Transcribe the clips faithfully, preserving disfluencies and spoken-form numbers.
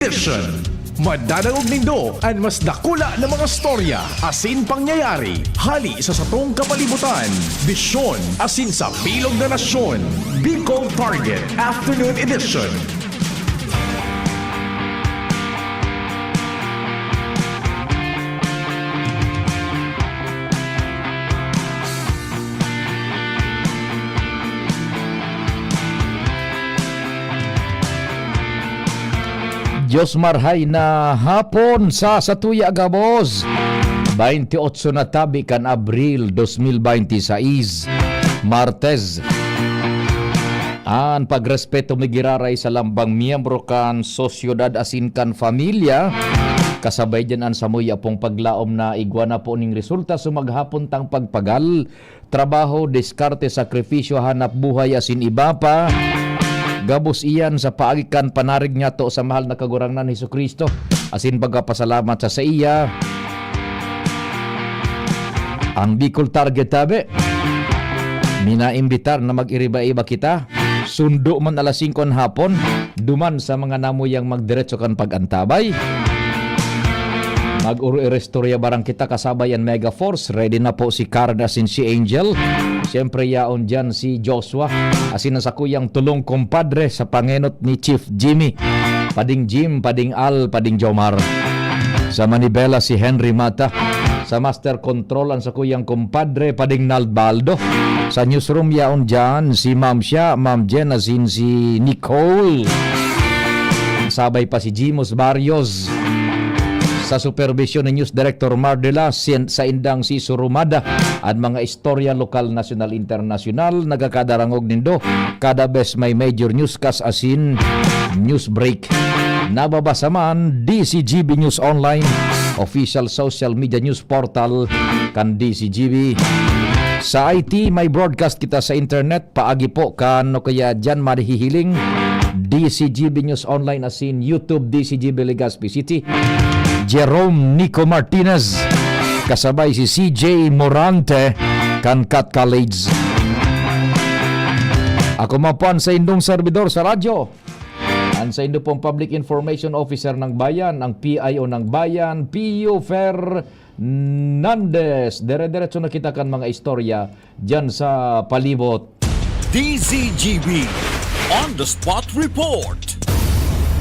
Edition. Madadangog nindo an mas dakula na mga storya asin pangyayari hali sa satong kapalibutan, bisyon asin sa bilog na nasyon. Bicol Target Afternoon Edition. Diyos marhay na hapon sa satuya gabos. Baynte otso na tabi kan Abril dos mil baynte sais, Martes. An pagrespeto mi giraray sa lambang miyembro kan sosyedad asin kan pamilya. Kasabay diyan an samuya pong paglaom na igwa na po ning resulta sa maghapon tang pagpagal, trabaho, diskarte, sakripisyo, hanap buhay asin iba pa. Gabos iyan sa paagi kan panarig niyato sa mahal na Kagurangnan Jesu-Cristo asin pagpapasalamat sa saiya. Ang Bicol Target tabi, minaimbitar na mag-iriba-iba kita. Sundo man alas singko an hapon, duman sa mga namuyang magdiretso kan pag-antabay. Mag-uro-iristorya barang kita kasabay an Mega Force. Ready na po si Karen asin si Angel. Siyempre, yaon diyan si Joshua asin ang sakuyang tulong kumpadre sa pangenot ni Chief Jimmy. Pading Jim, Pading Al, Pading Jomar. Sa manibela, si Henry Mata. Sa master control, ang sakuyang kumpadre, Pading Nalbaldo. Sa newsroom, yaon diyan si Ma'am Shia, Ma'am Jen, asin si Nicole. Sabay pa si Jimos Barrios. Sa supervision ni News Director Mar de la Cien-, sa indang si Surumada, an mga istorya lokal, nasyonal, internasyonal, nagkakadarangog nindo kada bes may major newscast asin news break. Nababasa man, D C G B News Online, official social media news portal kan D C G B. Sa I T, may broadcast kita sa internet, paagi po kan o kaya diyan mahihiling, D C G B News Online asin YouTube, D C G B Legazpi City. Jerome Nico Martinez, kasabay si C J Morante, kan Cat College. Ako man po an saindong serbidor sa radyo, an saindo pong Public Information Officer ng Bayan, ang P I O ng Bayan, Pio Fernandez. Dire-diretso na kita kan mga istorya diyan sa palibot. D Z G B On the Spot Report.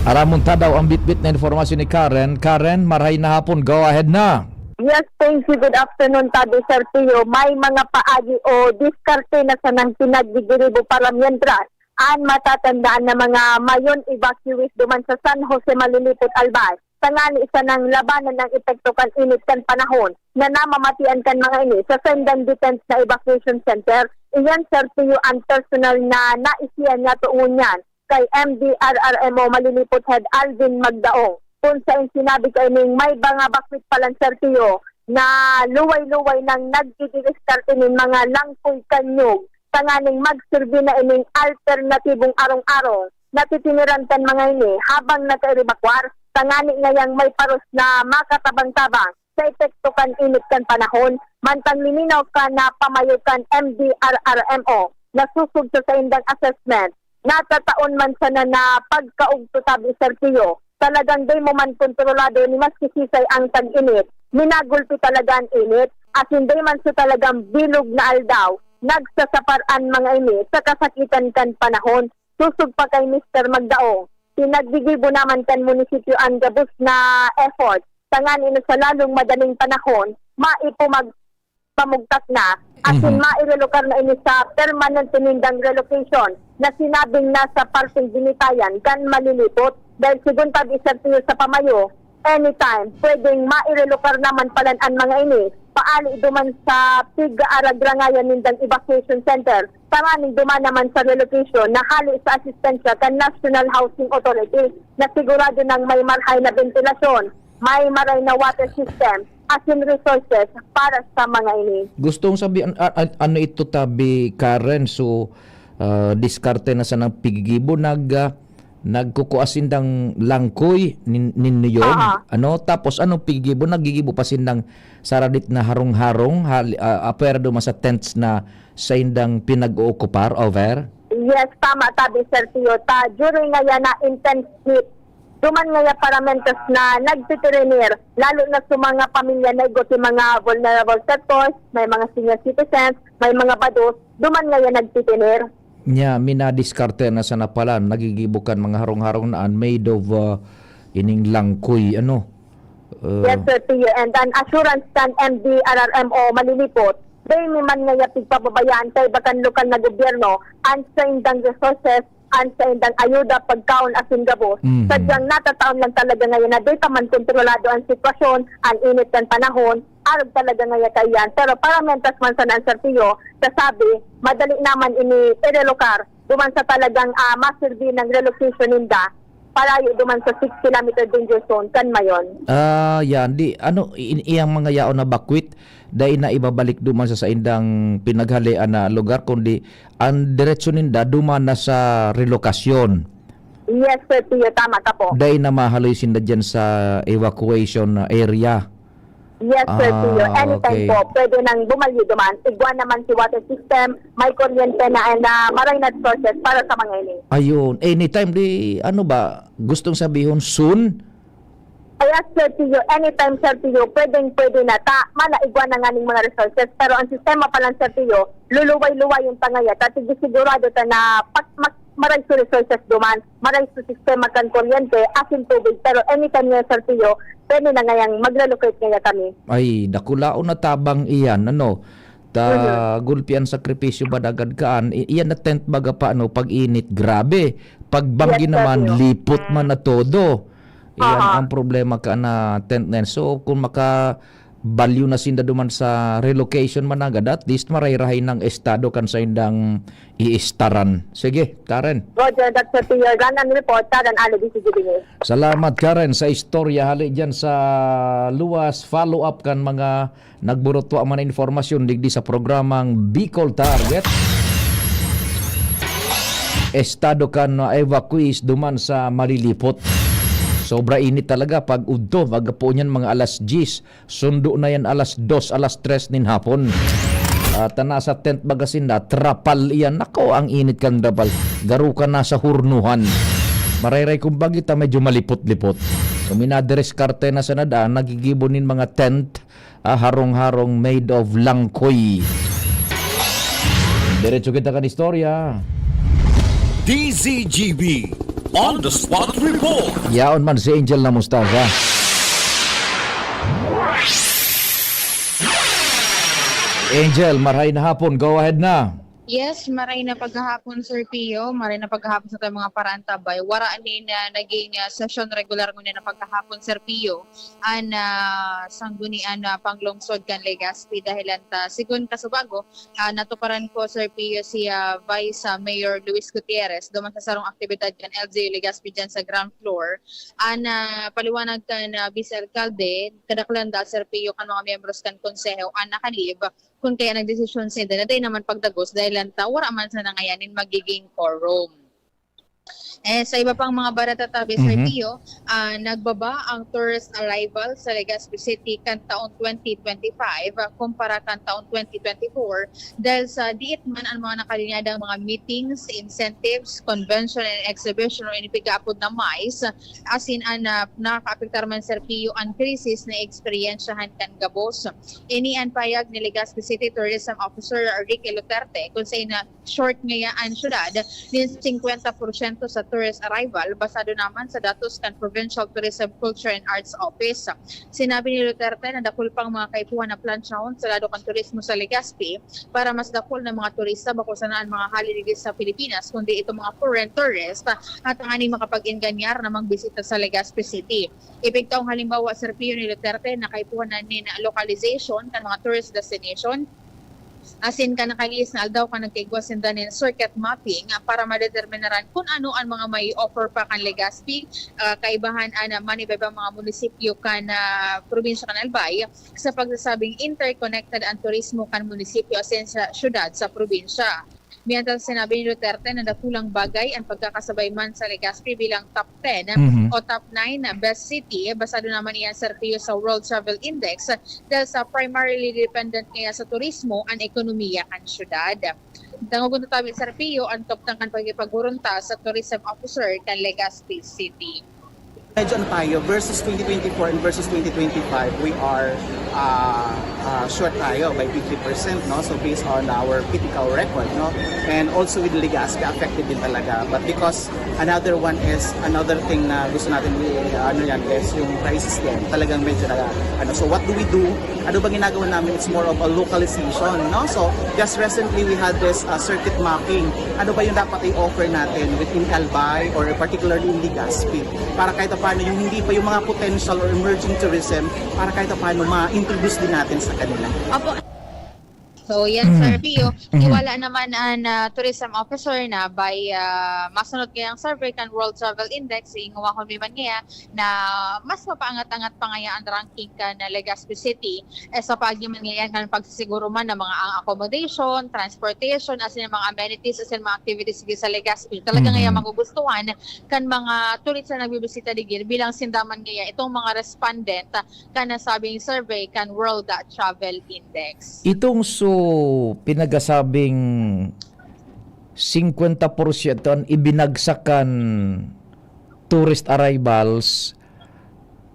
Aramon ta daw ang bitbit na informasyon ni Karen. Karen, marhay na hapon. Go ahead na. Yes, thank you. Good afternoon, Tabi Sir Pio. May mga paagi o diskarte na sanang pinagdidiribo para miyentras an matatandaan na mga mayon evacuees duman sa San Jose Malilipot, Albay, tangani sanang labanan ang epekto kan init kan panahon na namamatian kan mga ini sa saindang detents na evacuation center. Iyan, Sir Pio, ang personal na naisihan niya tuungon niyan kay M D R R M O Malilipot Head Alvin Magdaong, kun saen sinabi kaining may mga bakwit palan, Sir Pio, na luway-luway nang nagdididiskarte nin mga langkoy kan nyog tanganing magserbi na ining alternatibong arong-arong na titiniran kan mga ini habang nagkairibakwar, tangani ngayang may paros na makatabang-tabang sa epekto kan init kan panahon, mantang liminaw kan na pamayo kan M D R R M O na sosog sa saindang assessment, natataon man sana na pagkaugto, Tabi Sir Pio, talagang dai mo man kontrolado ni maski sisay ang tag-init, minagulpi talaga an init, asin dai man sa talagang bilog na aldaw, nagsasapar an mga ini sa kasakitan kan panahon. Sosog pa kay Mister Magdaong, pinaggigibo naman kan munisipyo an gabos na effort tanganing sa lalong madaling panahon, maipumag-, pamugtak na, asin Mhm. mairelokar na ini sa permanente nindang relocation na sinabing nasa parteng binitayan kan Malilipot. Dahil segun Tabi Sir Pio sa pamayo, anytime, pwedeng mairelokar naman palan an mga ini paali duman sa pig-aaragrangayan nindang evacuation center, tanganing duman naman sa relocation na hale sa asistensya kan National Housing Authority na sigurado nang may marhay na bentilasyon, may maray na water system, asin resources para sa mga ini. Gustong sabihan, a-, a-, ano ito, Tabi Karen? So, ah, diskarte na sanang pigigibo, nag, ah, nagkukua sindang langkoy nin-, ninyo yun? Aha. Ano? Tapos, anong pigigibo? Naggigibo pa sindang saradit na harong-harong, hali-, ah, apwera duman sa tents na saindang pinag-ookupar, over? Yes, tama, Tabi Sir Pio. Ta, during ngayan na intense heat, duman ngaya paramentos na nagtitirinir, lalo na sa mga pamilya na igwa ki mga vulnerable sectors, may mga senior citizens, may mga bados, duman ngaya nagtitirinir. Nya, minadiskarte na sana pala, nagigibo kan mga harong-harong na an made of, ah, ining langkoy, ano? Uh, Yes, Sir Pio. And an assurance kan M D R R M O Malilipot, dai mi man ngaya pigpababayaan kaiba kan lokal na gobyerno an saindang resources, an saindang ayuda, pagkaon asin gabos. Mhm. Sadyang natataon lang talaga ngayon na di pa man kontrolado ang sitwasyon, ang init kan panahon, arog talaga ngaya kaiyan. Pero para mientras man sana, Sir Pio, sa sabi, madali naman ini irelokar duman sa talagang, ah, maserbi ng relocation ninda, palayo duman sa six kilometer danger zone kan Mayon. Ah, yan. Di, ano, i-, iyang mga yaon na bakwit, dai na ibabalik duman sa saindang pinaghalean na lugar, kundi ang diretso ninda duman na sa relokasyon. Yes, Sir Pio, tama ka po. Dai na mahaloy sinda dyan sa evacuation area. Yes, Sir Pio. Ah, Anytime okay. po, pwede nang bumalyo duman. Igwa naman si water system, may kuryente na, na maray na resources para sa mga ini. Ayun. Anytime, di, ano ba, gustong sabihon, soon? Yes, Sir Pio. Anytime, Sir Pio, pwedeng pwede na ta. Mana, igwa na nga ning mga resources. Pero ang sistema pa lang, Sir Pio, luluway-luway yung tangaya. Kasi sigurado ta na pag mag, maray sa resources duman, maray sa sistema kan kuryente, asin tubig. Pero anytime nga, Sir Pio, pwede na ngayang mag-relocate ngaya kami. Ay, dakulaon na tabang iyan, ano? Ta, Mhm. gulpi an sakripisyo ba dagad kaan? I-, iyan na tent baga pa, ano, pag init, grabe. Pag banggi Yes, Sir naman, Pio. lipot man na todo. Iyan Aha. ang problema ka na tent na yan. So, kung maka, balyo na sinda duman sa relocation managad, at least marayrahay ng estado kan saindang iistaran. Sige, Karen. Roger, that's it, Sir Pio. Run and report, Karen Ale, D C G B News. Salamat, Karen, sa istorya hali dyan sa luwas. Follow up kan mga nagburutwa man na informasyon digdi sa programang Bicol Target. Estado kan, uh, evacuees duman sa Malilipot. Sobra init talaga pag udto, pagkapuon yan mga alas diyes. Sundo na yan alas dos, alas tres nin hapon. At, ah, nasa tent baga sinda, trapal iyan. Nako, ang init kan trapal. Garo ka na sa hurnuhan. Marayray kung bagita, medyo malipot-lipot. So, minadiskarte na sana daan, nagigibo nin mga tent, ah, harong-harong made of langkoy. Diretso kita kan istorya. D Z G B On the Spot Report. Yaon man si Angel na Mustafa. Angel, maray na hapon. Go ahead na. Yes, maray na paghahapon, Sir Pio. Maray na paghahapon sa ating mga paraantabay. Wara ni na naging, ah, sesyon regular ngunyan na paghahapon, Sir Pio, an, ah, sanggunian na panglungsod kan Legazpi. Dahilan ta, sigon kasubago, ah, natuparan ko, Sir Pio, si, ah, Vice, ah, Mayor Luis Gutierrez, duman sa sarong aktibidad kan L G U Legazpi dyan sa ground floor. An, ah, paliwanag kan, ah, Vice Alcalde, kadaklan da, Sir Pio, kan mga miyembros kan Konseho, an nakalib, kun kaya nagdesisyon sinda na dai naman pagdagos dahil lang ta, wara man sa nangayanin magiging quorum. Eh, sa iba pang mga barata tabi, Sir Mhm. Pio, ah, nagbaba ang tourist arrival sa Legazpi City kan taon twenty twenty-five, ah, kumpara kan taon twenty twenty-four, dahil sa diit man ang mga nakalinyadang mga meetings, incentives, convention and exhibition o inipigapod na MICE, asin an, ah, nakakaapektar man, Sir Pio, ang krisis na eksperyensyahan kan gabos. Ini an pahayag ni Legazpi City Tourism Officer Ricky Luterte, kun sa ina short ngaya an syudad nin singkwenta porsyento sa tourist arrival, basado naman sa datos kan Provincial Tourism, Culture and Arts Office. Sinabi ni Duterte na dakul pang mga kaipuhan na plansyahon sa lado kan turismo sa Legazpi para mas dakul na mga turista bako sana an mga hali digdi sa Pilipinas, kundi itong mga foreign tourist, at tanganing makapag-enganyar na magbisita sa Legazpi City. Ipigtaong halimbawa, Sir Pio, ni Duterte na kaipuhan na nin localization kan mga tourist destination, asin kan nakalihis na aldaw kan nagkaigwa sinda nin circuit mapping, ah, para madeterminaran kun ano an mga may offer pa kan Legazpi, ah, kaibahan an, ah, man iba-ibang mga munisipyo kan, ah, probinsya kan Albay, sa pagsasabing interconnected an turismo kan munisipyo asin sa syudad sa probinsya. Mientras, sinabi ni Duterte na dakulang bagay an pagkakasabay man sa Legazpi bilang top ten Mhm. o top nine na best city, basado naman iyan, Sir Pio, sa World Travel Index, dahil sa primarily dependent ngaya sa turismo an ekonomiya kan syudad. Dangogon ta tabi, Sir Pio, an tuptan kan pakikipagburunta sa tourism officer kan Legazpi City. Medyo ano tayo, versus twenty twenty-four and versus twenty twenty-five, we are uh, uh, short tayo by fifty percent, no? So based on our Piticao record, no? And also with Legazpi, affected din talaga. But because another one is, another thing na gusto natin i- ano yan is yung prices din. Talagang medyo na ano. So what do we do? Ano ba ginagawa namin? It's more of a localization, no? So just recently we had this uh, circuit mapping. Ano ba yung dapat i-offer natin within Albay or particularly in Legazpi? Para kahit paano yung hindi pa yung mga potential or emerging tourism, para kahit paano ma-introduce din natin sa kanila. Opo. So, yan, Sir Pio. Iwala naman ang ah, tourism officer na by ah, masunod kayang survey kan World Travel Index, ingawahon mi man ngaya na mas mapaangat-angat pa ngaya ang ranking kan Legazpi City. Eh, sa paagi man ngayon kan pagsisiguro man ng mga ang accommodation, transportation, as in mga amenities, as in mga activities sa Legazpi. Talaga ngaya magugustuhan kan mga turista na nagbibisita digdi bilang sinda man ngaya itong mga respondent kan nasabing survey kan World Travel Index. Itong so pinagasabing singkwenta porsyento an ibinagsak kan tourist arrivals,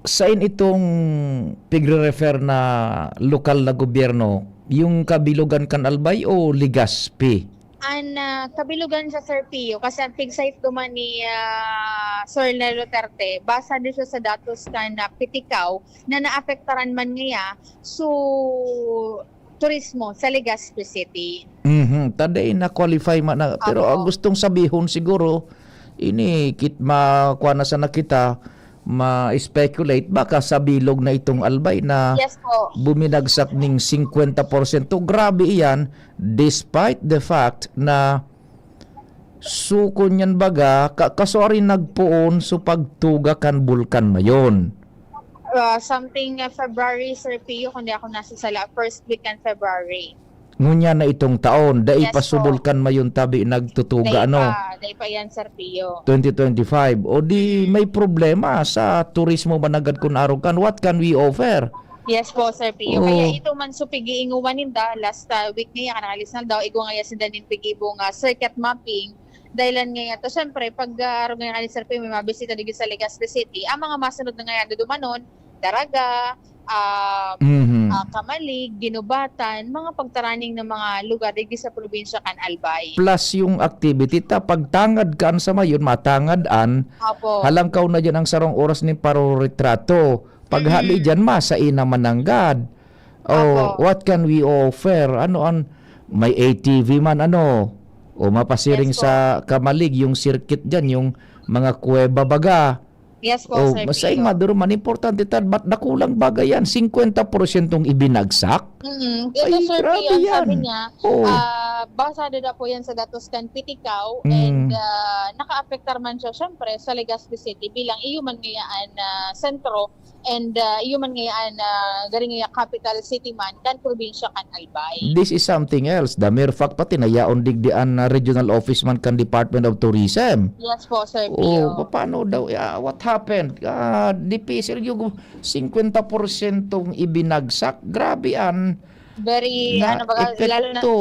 sain itong pigre-refer na lokal na gobyerno? Yung kabilugan kan Albay o Legazpi? An ah, kabilugan siya, Sir Pio, kasi ang pig-cite duman ni ah, Sir Nel Duterte, basa din siya sa datos kan ah, Piticao na naapektaran man ngaya so turismo sa Legazpi City. Mhm, taday na qualify man na, pero Opo. Ang gustong sabihon siguro ini kit makuha na sana kita ma-speculate baka sa bilog na itong Albay na Yes po. Buminagsak ning singkwenta porsyento. Grabe iyan, despite the fact na sukon yan baga, ka, kasuari nagpoon so pagtuga kan Bulkan Mayon. Uh, something uh, February, Sir Pio, kung di ako nasasala, first week kan February. Ngunya na itong taon, dai Yes pa so po. Bulkan Mayon tabi nagtutuga, Dai ano? Pa, dai pa yan, Sir Pio. twenty twenty-five. O di may problema sa turismo managad kun arog kan. What can we offer? Yes po, Sir Pio. Oo. Kaya ito man so pig-iinguman ninda, last uh, week niya, kanakalis na daw, igwa ngaya sinda nin pig-ibong uh, circuit mapping. Dahilan ngaya to, syempre, pag uh, arog ngaya ni Sir Pio, may mabisita digdi sa Legazpi City, ang mga masunod na ngaya dumanon, Daraga, ah, Mhm. ah, Camalig, Guinobatan, mga pagtaraning ng mga lugar digdi sa probinsya kan Albay. Plus yung activity ta, pagtangad kan sa mayon, matangad an, Opo. Halangkaw na dyan ang sarong oras nin paroritrato. Paghali dyan, masai na mananggad. Oh, Opo. What can we offer? Ano an, may A T V man, ano? O mapasiring Yes po. Sa Camalig, yung circuit dyan, yung mga kuweba baga. Yes po, Oh, Sir masay Pio. Maduro man, importante ta, ba't dakulang bagay yan? Singkwenta porsiyentong ibinagsak? Mm, ito, Ay, Sir grabe Pio, ang sabi yan. niya, Oh. ah, basa na po yan sa datos kan Piticao Mm. and ah, nakaapektar man siya, syempre, sa Legazpi City bilang iyo man ngayaan na sentro and ah, iyo man ngayaan na garing ngaya capital city man kan probinsya kan Albay. This is something else. The mere fact pati na yaon digdi an, uh, regional office man kan Department of Tourism. Yes po, Sir Oh, Pio. pa- paano daw? Ah, what happened? Ah, difícil yung singkwenta porsyentong ibinagsak. Grabe an Very, ano ba, lalo na, epekto.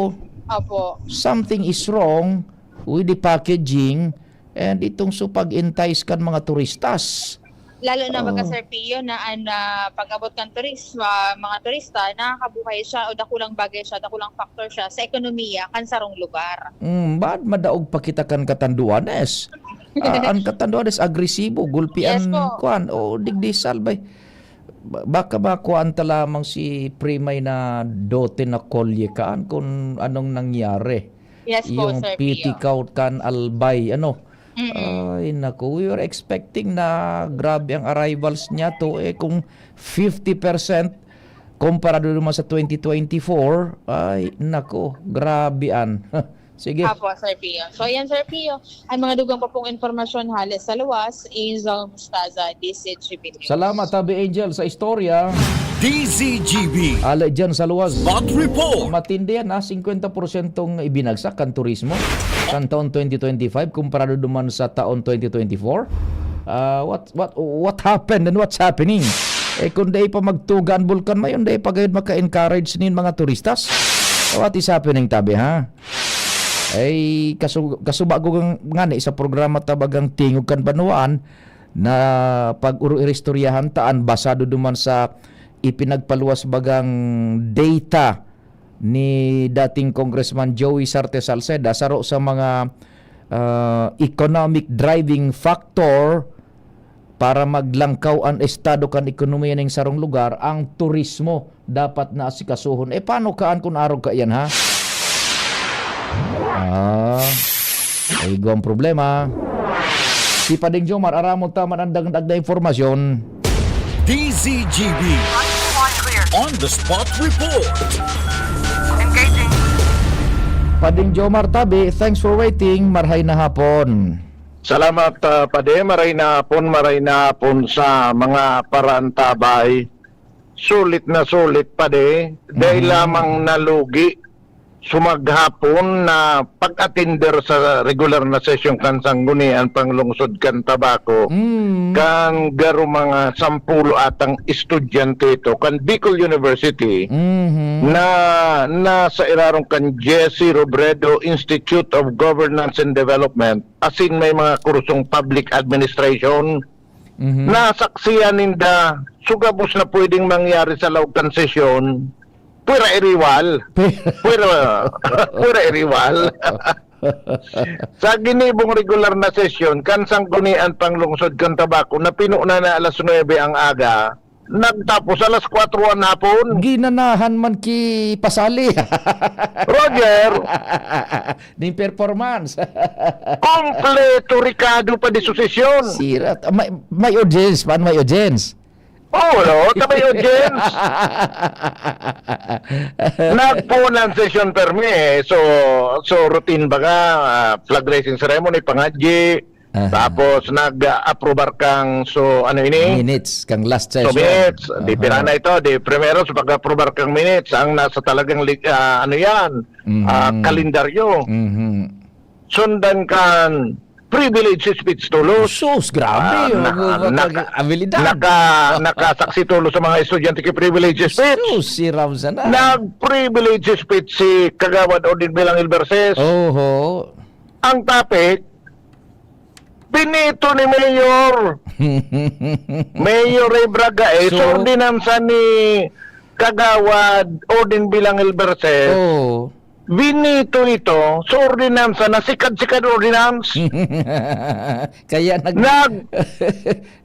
Opo. Something is wrong with the packaging and itong so pag-entice kan mga turistas. Lalo na baga, Oo. Sir Pio, na an ah, pag-abot kan turismo, ah, mga turista, nakakabuhay siya o dakulang bagay siya, dakulang factor siya sa ekonomiya kan sarong lugar. Mm, baad madaog pa kita kan Catanduanes? Ah, an Catanduanes agresibo, gulpi Yes an po. Kuan. O digdi salbay. Ba- Baka ba kuan ta lamang si Primay na dote na kolye kaan kung anong nangyari? Yes po, Yung Sir Pio. Piticao kan Albay, ano? Mm-mm. Ay, naku, we were expecting na grabe ang arrivals niya to. Eh, kung fifty percent komparado naman sa twenty twenty-four, ay, naku, grabe an. Sige. Apo, Sir Pio. So, ayan, Sir Pio. Ang mga dugang pa pong impormasyon hale sa luwas, Angel Mustaza, D Z G B News. Salamat, Tabi Angel, sa istorya. D Z G B. Ale dyan sa luwas. Spot Report. Matindi yan, ha? Singkwenta porsyentong ibinagsak kan turismo kan taon twenty twenty-five komparado duman sa taon twenty twenty-four. Ah, what, what, what happened and what's happening? Eh, kung dai pa magtuga an Bulkan Mayon, dai pa gayud maka-encourage nin mga turistas. What is happening, Tabi, ha? Ay, kasu-, kasuba ko nga, ngani sa programa ta bagang Tingog kan Banwaan, na pag-uru-, iristoryahan ta, an basado duman sa ipinagpaluwas bagang data ni dating Congressman Joey Sarte Salceda, saro sa mga, ah, economic driving factor para maglangkaw an estado kan ekonomiya ning sarong lugar, ang turismo dapat na asikasuhon. Eh, paano kaan kun arog kaiyan, ha? Ah, ay, igwang problema. Si Pading Jomar, aramon ta man an dagdag na impormasyon. D Z G B On the Spot Report. Engaging. Pading Jomar Tabi, thanks for waiting. Marhay na hapon. Salamat, ah, Pade. Maray na hapon, maray na hapon sa mga paraantabay. Sulit na sulit, Pade. Dahil Mhm. lamang nalugi sumaghapon na pag-atender sa regular na sesyon kan Sanggunian Panglungsod kan Tabaco, Mm. kan garo mga sampulo atang estudyante ito kan Bicol University Mhm. na nasa irarong kan Jesse Robredo Institute of Governance and Development, asin may mga kursong public administration, Mhm. nasaksihan ninda so gabos na pwedeng mangyari sa laog kan sesyon, pwera iriwal. Pwera, pwera iriwal. Sa ginibong regular na sesyon, kan Sanggunian Panglungsod kan Tabaco, na pinunan na alas nuebe ang aga, nagtapos alas kwatro an hapon. Ginanahan man ki pasali. Roger! Ning performance. Kompleto, Ricardo, pa disosisyon. Sirat. May, may audience, paano may audience? Oh, no? Tabay audience. Nagpunan session permi eh. So, so routine baga, ah, flag raising ceremony, pangadyi, Aha. Tapos nag-aprobar kang, so, ano ini? Minutes, kang last So, session. minutes. Di Aha. pira na ito. Di primero, sa pag-aprobar kang minutes, ang nasa talagang lig-, ah, ano yan, Mhm. ah, kalendaryo. Mhm. Sundan kan privilege speech tulos. Sus, grabe, Ah, oh, na-, oh, naka-, abilidad. naka-, nakasaksi tulos sa mga estudyante ki privilege speech. Sus, si Ramza na. Nag-privilege speech si Kagawad Odin Bilang Ilberses. Oho. Ang topic, binito ni Mayor. Mayor Ray Bragae, So, sa ordinansa ni Kagawad Odin Bilang Ilberses, Oo. binito ito sa ordinansa na sikad-sikad ordinance. Kaya nag-, Nag-,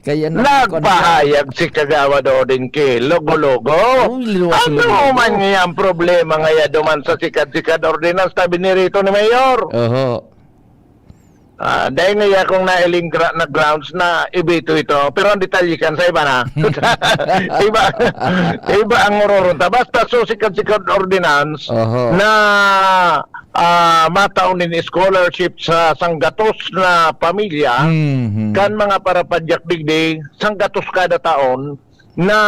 kaya nag-, nagpahayag si Kagawad Odin ki Logo-Logo. Uy, luwas Ano Logo-Logo. man nga ang problema ngaya duman sa sikad-sikad ordinance, tabi ni rito ni Mayor? Oho. Ah, dahil nga yakong nailing gra-, na grounds na ibito ito, pero ang detalye kan sa iba na. Iba, iba ang ngororunta. Basta susikad-sikad ordinance Oho. na, ah, mataon nin scholarship sa sanggatos na pamilya, Mhm. kan mga parapadyak digdi, sanggatos kada taon, na,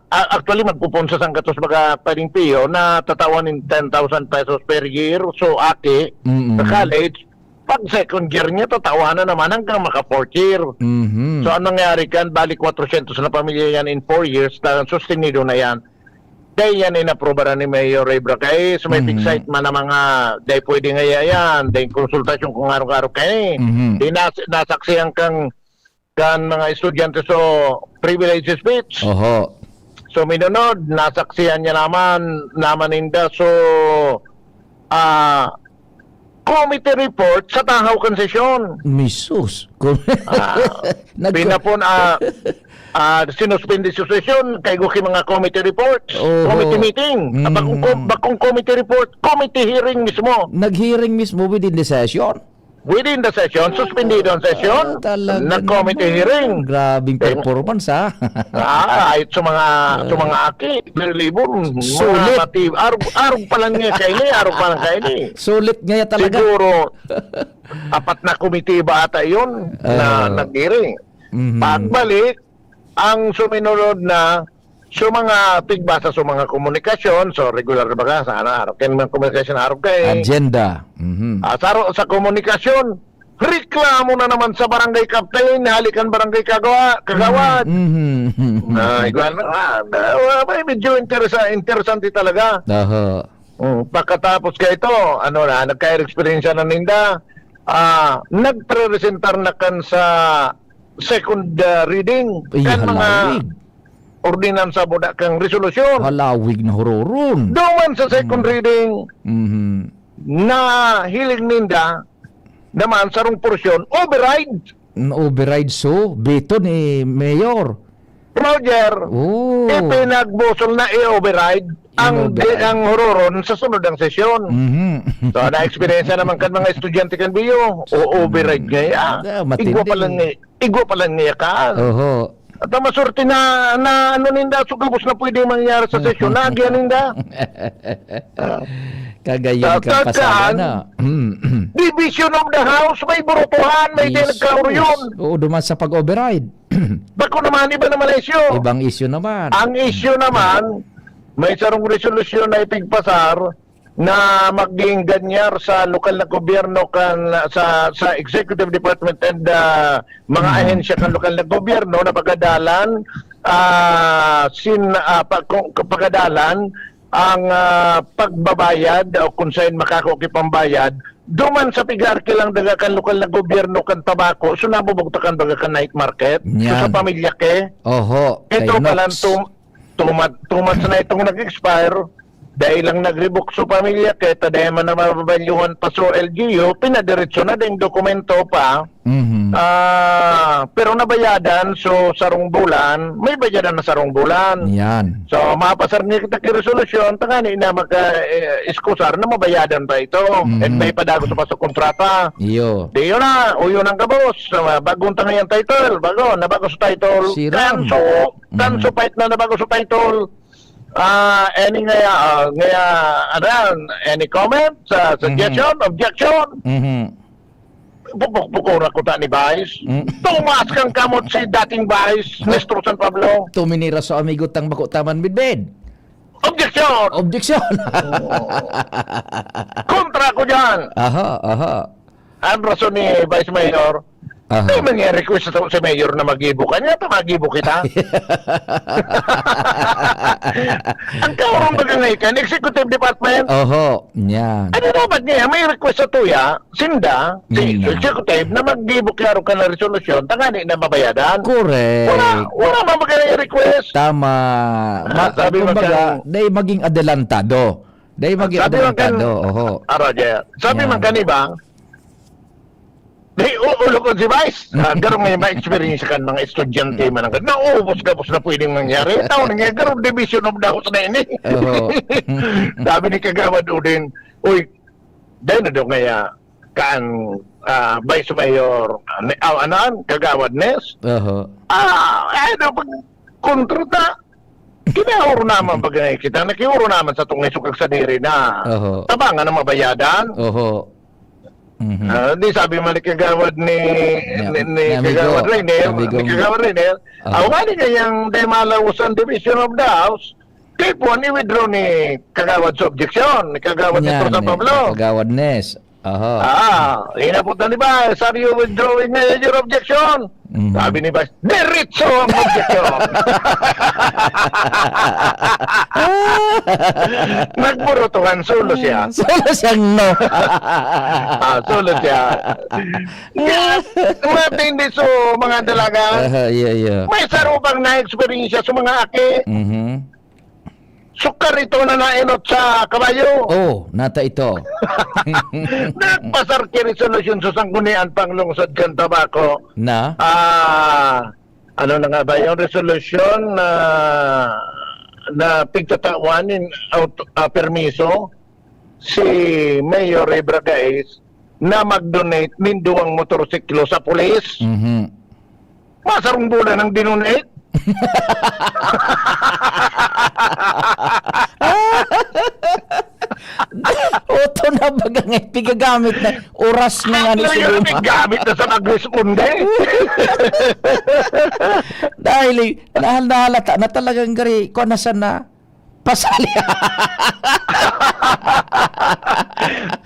a-, actually, magpupon sa sanggatos baga Pading Pio na tatawan nin ten thousand pesos per year. So, aki, Mm-mm. sa college, pag second year niya, tatawanan naman hanggang maka fourth year. Mhm. So, ang nangyari kan, bali, kwatrosyentos na pamilya yan in four years, talagang sustenido na yan. Dahil yan inaprobaran ni Mayor Ray Bracay, so may Mhm. fixed site man na mga, dahil pwede nga yan, dahil konsultasyon kung araw-araw kayo eh. Mhm. Di nas-, nasaksihan kang, kan mga estudyante so privilege speech. Oho. So, minunod, nasaksihan niya naman, naman ninda. So, ah, committee report sa tahaw kan sesyon. Misus. Kung Ah, nag- pinapon, ah, ah, sinuspindi sa sesyon, kaigo ki mga committee reports, Oho. committee meeting. Ah, bakong com-, Mm. bakong committee report, committee hearing mismo. Nag-hearing mismo within the session? Within the session, suspendido ang session. Ah, talaga Nag-committee naman. hearing. Grabing Eh, performance, ah. Ah, ay, sa mga, sa Ah. mga aki, Bilibon, mga Sulit. mati-, arog, arog pa lang niya kayo ni, arog pa lang kayo ni. Sulit nga yan talaga. Siguro, apat na komitiba ata yun na Ah. nag-hearing. Mhm. Pagbalik, ang suminunod na, so mga tigbasa, so mga komunikasyon, so regular na baga, sana araw. Kaya mga komunikasyon araw kay Agenda. Mhm. Ah, sa, sa komunikasyon, reklamo na naman sa barangay captain, halikan barangay kagawa-, kagawad. Mhm. Na, igual na, ah, na, ah, may medyo interesa-, interesante talaga. Aha. Mm, pagkatapos ka ito, ano na, nagka-experience na ninda, ah, nagpresentar na kan sa second, ah, reading. Ay, kan mga halawig. Ordinansa mo na kang resolusyon. Halawig na huroron. Duman sa second Mm. reading, Mhm. nahiling ninda naman sarong porsyon, override. N-, override so, veto ni Mayor. Roger, Oh. ipinagbusol na i-override ang, In-override. ang huroron sa sunod ang sesyon. Mhm. So, na-eksperyensya naman kan mga estudyante kan B U, o-override Mm. ngaya. Ah, matindi. Igwa pa lang ni-, igwa pa lang niya kaan. Oho. At ang masurti na, na ano ninda, so gabos na pwede mangyari sa sesyon, nagyan ninda. Ah. Kagayon Sa ka pasada kakan, na. Division of the House, may burutuhan, may di Yes, nagkauro yes. yun. Oo, duman sa pag-override. Bako naman, iba naman ang issue. Ibang issue naman. Ang issue naman, may sarong resolusyon na ipigpasar na maging ganyar sa lokal na gobyerno kan, sa, sa executive department and, ah, mga Mhm. ahensya kan lokal na gobyerno na pagadalan, ah, sin, ah, pag-, kung, pagadalan ang, ah, pagbabayad o kung saan makakao ki pambayad, duman sa pigarki lang daga kan lokal na gobyerno kan tabako, so nabubugtakan baga kan night market. So, sa Yan. pamilya ke, Oho, ito kay pala Nox. tum-, tumat-, tumat na itong nag-expire, dahil lang nag-revoke so pamilya ke, ta dahil man na mababalyuhan pa so L G U, pinadiretso na ding dokumento pa, Mhm. Ah, pero nabayadan, so sarong bulan, may bayadan na sarong bulan. Yan. So, mapasar niya kita ki resolusyon, tangani na maka, eh, iskusar na mabayadan pa ito. Mhm. And may padagos pa sa kontrata. Iyo. Di yun na, uyo nang gabos. Ah, bagong tangayan title, bago, nabago sa title. Siram. Kanso, kanso Mhm. pait na nabago sa title. Ah, any ngaya, ah, ngaya, ano yan, any comment, sa Mhm. suggestion, objection? Mhm. Pupukpukon ako ta ni Vice. Mm. Tumaas kang kamot si dating Vice, Maestro San Pablo. Tuminira sa amigo tang bako taman midbid. Objection! Objection! Kontra ko dyan. Aha, aha. Ang rason ni Vice Mayor, Aha. Di man niya request sa si Mayor na magibo ka niya, ta magibo kita. Ang kaurong baga nga ikan, executive department. Oho, yan. Ano dapat niya? May request sa tuya, sinda, si Yan na. executive, na maggibo klaro ka na resolusyon, tangani na mabayadan. Correct. Wala, wala man baga na request. Tama. Ah, Ma-, sabi mo kumbaga, kang dahil maging adelantado. Dahil maging Sabi mo kang adelantado, oho. Ah, Roger. Sabi Yan. man kaniba, Di, u-, ulo ko si Vice. Ah, garo nga yung mga experience kan mga estudyante, Mm. man ang nauubos gabos na pwedeng mangyari. Tao na nga, garo division of the house na ini. Oo. Sabi ni Kagawad Udin, "Uy, dahil na daw ngaya, kaan, ah, Vice Mayor, ah, ni-, ah, ano, Kagawad Nes? Oho. Ah, ay, daw pag kontra ta, kinauro naman pag kita, nakiuro naman sa tungay sukag sadiri na Oho. tabangan na mabayadan." Oho. Mhm. Ah, di sabi man ni Kagawad ni, Ya, ni, ni ni amigo, Kagawad Rainier, amigo. ni Kagawad Rainier, Ah. "Aw, nga ni kayang di malawos ang Division of the House, kaya po, i-withdraw ni Kagawad sa objection, ni Kagawad ni Yan, San eh, Pablo." Kagawad Nes. Aha. Ah, inapot na, di ba? "Sir, you withdrawing na your objection?" Mhm. Sabi ni Vice, "Diretso ang objection." Nagburutuhan, solo siya. Solo siyang no. Ah, solo siya. Yes, matindi so, mga dalaga. Aha, yeah, yeah. May saro pang na-experience sa mga aki. Mhm. Sukar ito na nainot sa kabayo. Oh, nata ito. Nagpasar ki resolusyon sa Sanggunian Panglungsod kan Tabaco. Na? Ah, ano na nga ba yung resolusyon na, na pigtatawan nin aut-, ah, permiso si Mayor Ray Bragais na mag-donate nin duwang motorsiklo sa pulis? Mhm. Masarong bulan ang dinonate. Oto na baga nga pigagamit na oras na nga ni Ano yun? Suguma. May gamit na sa pagresponde. Dahil, eh, nahal-, nahalata na talagang gari, kung nasan na, pasali.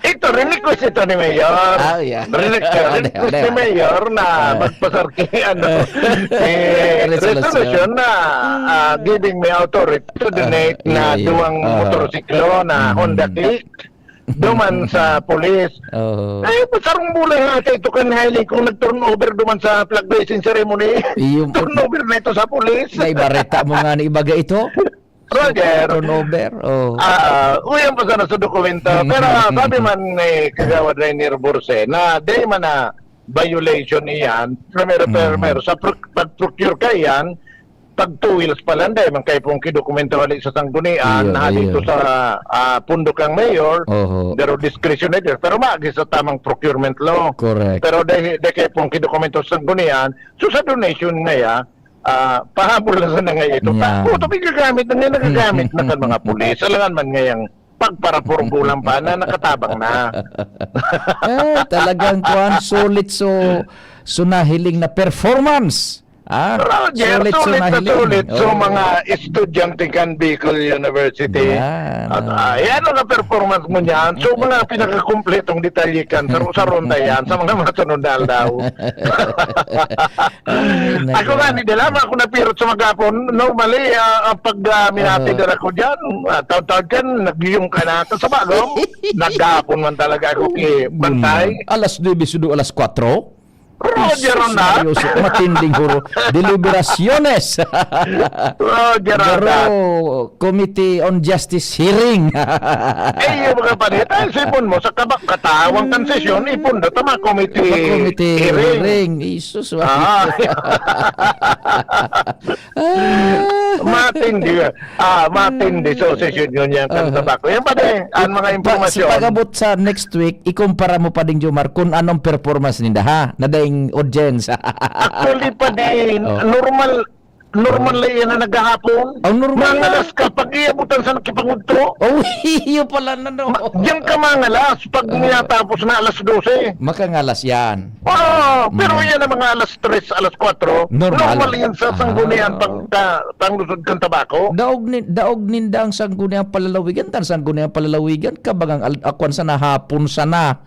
Ito, rin-request ito ni Mayor. Ah, yeah. Rin-, Ano, request ano, ni ano? Mayor na Ah. magpasar ki, ano, Ah. eh, Resolusyon. resolusyon na, ah, giving me authority to donate Ah, na yeah, yeah. duwang Ah. motorsiklo na Mm. Honda Click. duman sa pulis. Oo. Eh, sarong bulan nga sa ito kan hiling kung nag-turnover duman sa flag raising ceremony. Iyo po. Turnover na ito sa pulis. Naibareta mo nga ni ibaga ito? Roger. Turnover, oh. Ah, uyan pa sana sa dokumento. Pero sabi man ni Kagawad Rainier Borse na di man na violation iyan. Primero, Mm. primero, sa pro-, pag-procure ka iyan, pag two wheels pa lang, dahil man kayo pong kidokumento hali sa sanggunian, Iyo, na iyo. dito sa, ah, pundok ang mayor, Oho. pero discretionary, pero maagi sa tamang procurement law. Correct. Pero dahil, dahil kayo pong kidokumento sa sanggunian, so sa donation na ya, ah, pahabol na sana nga ito. Yan. Ta-, puto, may gagamit na nga, nagagamit na kan mga pulis. Alangan man ngayang pagparapurgulan pa na nakatabang na. Eh, talagang kuwan, sulit so, so nahiling na performance. Ah, Roger, sulit so sulit na nahiling. sulit. So, Oo. mga estudyante kan Bicol University. Yan, At, oo. ah, yan ang performance mo niyan. So, mga pinakakumpletong detalye kan sa, sa ronda yan, sa mga masunod na aldaw. Ay, Ako nga, nako. ni Dela, ako napirot sa maghapon. Normally, ah, ang pag, ah, minati Aha. dara ko dyan, ah, taon-taon kan, nagyuyong ka na. Sa bagong, naghapon man talaga ako ki Bantay. Alas nuebe sudo, alas kwatro? Roger Jesus Ronda. Mario, so, matinding huro. Deliberaciones. Roger Ronda. Pero, Committee on Justice hearing. Eh, yung mga panita, sipon mo, sa kabak-, katawang kan sesyon, ipon na, tama, committee Committee hearing. hearing. Jesus, Ah. Matindi. Ah, matindi. So, session yun yan, kan Aha. tabako. Yan pa din, ang mga Pa-, impormasyon. sa pag-abot sa next week, ikumpara mo pa din, Jomar, kung anong performance ninda, ha? Na daing audience. Actually pa din, Oh. normal, normal Oh. lang yan na naghahapon. Oh, normal Mga lang. alas ka, pag-iabutan sa nakipangudto. Oh, iyo pala na, no? Ma-, diyan ka mangalas pag Ah. minatapos na alas dose. Makangalas yan. Oo, pero Mm. yan ang mga alas tres, alas kwatro. Normal. Normal yan sa sanggunian Oo. pagka-, panglusod kan tabako. Daog ni-, daog ninda ang sangguniang palalawigan, tan sangguniang palalawigan, kabagang al-, akwan sana, hapon sana.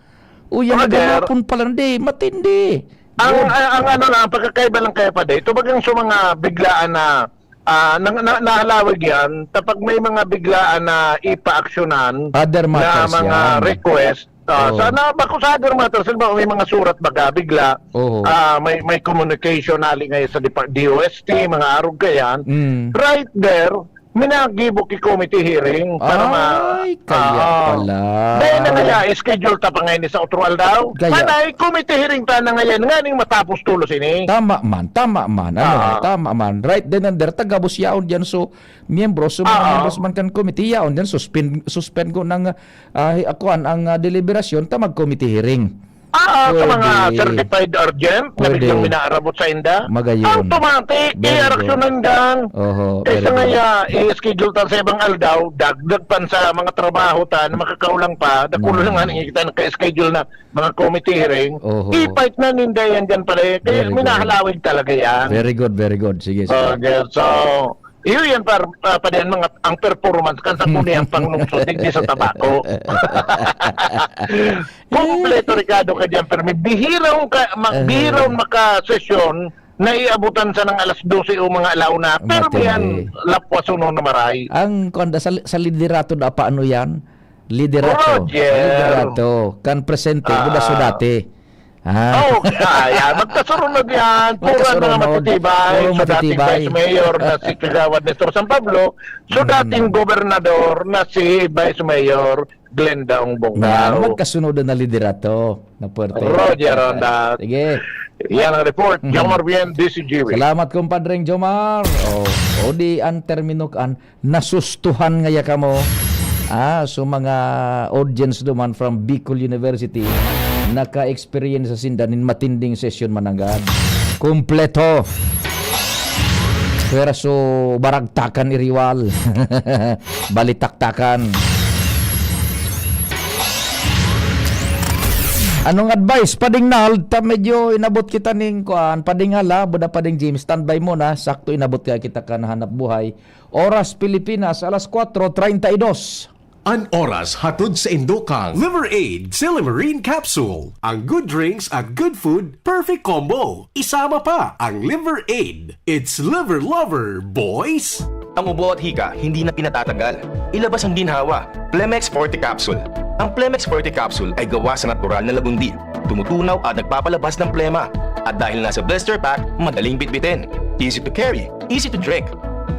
O yan, Roger. naghapon pala, hindi, matindi. Ang, Good. ang, ang ano lang, ang pagkakaiba lang kaya pa, ito bagang sa mga biglaan na, ah, na, na, nahalawig yan, kapag may mga biglaan na ipaaksyonan Other na matters mga yan. request, ah, Oo. sana bako sa other matters, halimbawa, may mga surat baga, bigla, Oo. ah, may, may communication, hali ngayon sa Depar-, D O S T, mga arog ka yan, Mm. right there, minagibo ki committee hearing para ma-, Ay, kaya ah, pala. Dahil na kaya, schedule ta pa ngayon sa otro aldaw. Kaya Manay, committee hearing ta na ngayon, nga ning matapos tulos ini. Tama man, tama man. Ano, Ah. tama man. Right then and there, tagabos yaon dyan. So, miyembro, so, mga Ah. miyembros man kan committee, yaon dyan, suspend, suspend ko ng, ah, hi-, akuan, ang, ah, deliberasyon, ta mag-committee hearing. Ah, sa Pwede. mga certified urgent na Pwede. biglang minaarabot sa inda, Magayon. automatic, Very good. i-aksyonan dyan. Oho, Kaysa very good. ngaya, i-schedule ta sa ibang aldaw, dagdag pan sa mga trabaho ta na makakaulang pa, dakulo Mm. na nga ning kita naka-schedule na mga committee hearing, Oho. i-fight na ninda yan dyan pala eh. Kaya Very good. minahalawig talaga yan. Very good, very good. Sige, sige. Okay, so, iyo yan, par-, ah, pa din mga, ang performance kan sa kuni ang panglungsod, digdi sa tabako. Kompleto, Ricardo, ka dyan, pero may bihirang ka, ma-, Eh. bihirang makasesyon na iabutan sa ng alas dose o mga alauna. Pero Matindi. yan, lapwason na maray. Ang, kuwan da, sa, sa liderato da, paano yan? Liderato. Roger. Liderato. Kan presente, Ah. buda so dati. Ah. Oh, ah, yan. Magkasunod yan. Puro Magkasunod. mga matitibay. Puro So, dating matitibay. Vice Mayor na si Kagawad Nestor San Pablo. So, Mm. dating gobernador na si Vice Mayor Glenda Ong Bongao. Yan, magkasunod na liderato. Na puwerte. Roger Ronda. Sige. Yan ang report. Mhm. Jomar Bien, D C G W. Salamat, kumpadreng Jomar. Oh, o di ang termino kan nasustuhan ngaya kamo. Ah, so mga audience duman from Bicol University, naka-experience sa sinda nin matinding session mananggad. Kumpleto. Pwerso baragtakan iriwal. Balitaktakan. Anong advice, Pading Nald? Ta medyo inabot kita ning kuan, Pading Ala, buda Pading James, standby muna. Sakto inabot kaya kita kan hanap buhay. Oras Pilipinas, alas kwatro treinta y dos. An oras hatod sa indo kan Liver Aid Silimarin Capsule. Ang good drinks at good food, perfect combo. Isama pa ang Liver Aid. It's Liver Lover, boys! Ang ubo at hika, hindi na pinatatagal. Ilabas ang ginhawa. Plemex Forte Capsule. Ang Plemex Forte Capsule ay gawa sa natural na lagundi, tumutunaw at nagpapalabas ng plema. At dahil nasa blister pack, madaling bitbitin. Easy to carry, easy to drink.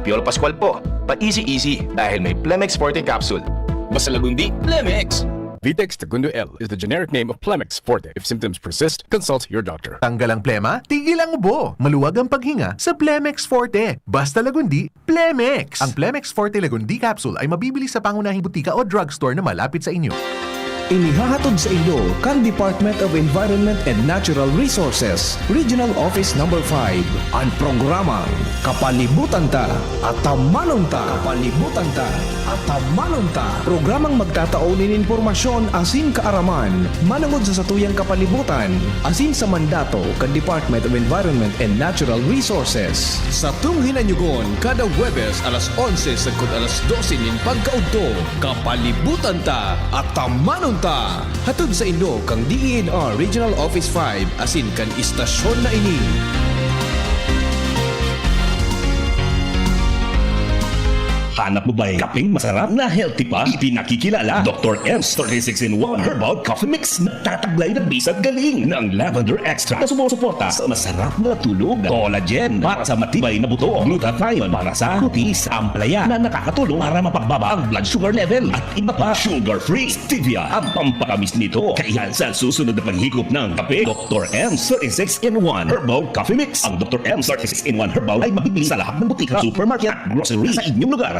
Piolo Pascual po, pa-easy-easy dahil may Plemex Forte Capsule. Basta lagundi, Plemex! Vitex Tagundo L is the generic name of Plemex Forte. If symptoms persist, consult your doctor. Tanggal ang plema, tigil ang ubo. Maluwag ang paghinga sa Plemex Forte. Basta lagundi, Plemex! Ang Plemex Forte Lagundi Capsule ay mabibili sa pangunahing butika o drugstore na malapit sa inyo. Inihahatod sa inyo kan Department of Environment and Natural Resources, Regional Office Number five, an programang Kapalibutan Ta, Atamanon Ta. Kapalibutan Ta, Atamanon Ta. Programang magtatao nin impormasyon asin kaaraman manongod sa satuyang kapalibutan asin sa mandato kan Department of Environment and Natural Resources. Satong hinanyugon kada Huwebes alas onse sagkod alas dose nin pagkaudto, Kapalibutan Ta, Atamanon Ta! Hatod sa inyo kan D E N R Regional Office five asin kan istasyon na ini. Hanap mo ba'y kapeng masarap na healthy pa? Ipinakikilala, Doktor M's thirty-six in one Herbal Coffee Mix. Nagtataglay ng bisag galing ng lavender extract na sumusuporta sa masarap na tulog, collagen para sa matibay na buto, glutathione para sa kutis, ampalaya na nakakatulong para mapagbaba ang blood sugar level, at iba pa, sugar-free. Stevia ang pampatamis nito. Kaya sa susunod na paghikop ng kape, Doktor M's thirty-six in one Herbal Coffee Mix. Ang Doktor M's thirty-six in one Herbal ay mabibili sa lahat ng butika, supermarket at grocery sa inyong lugar.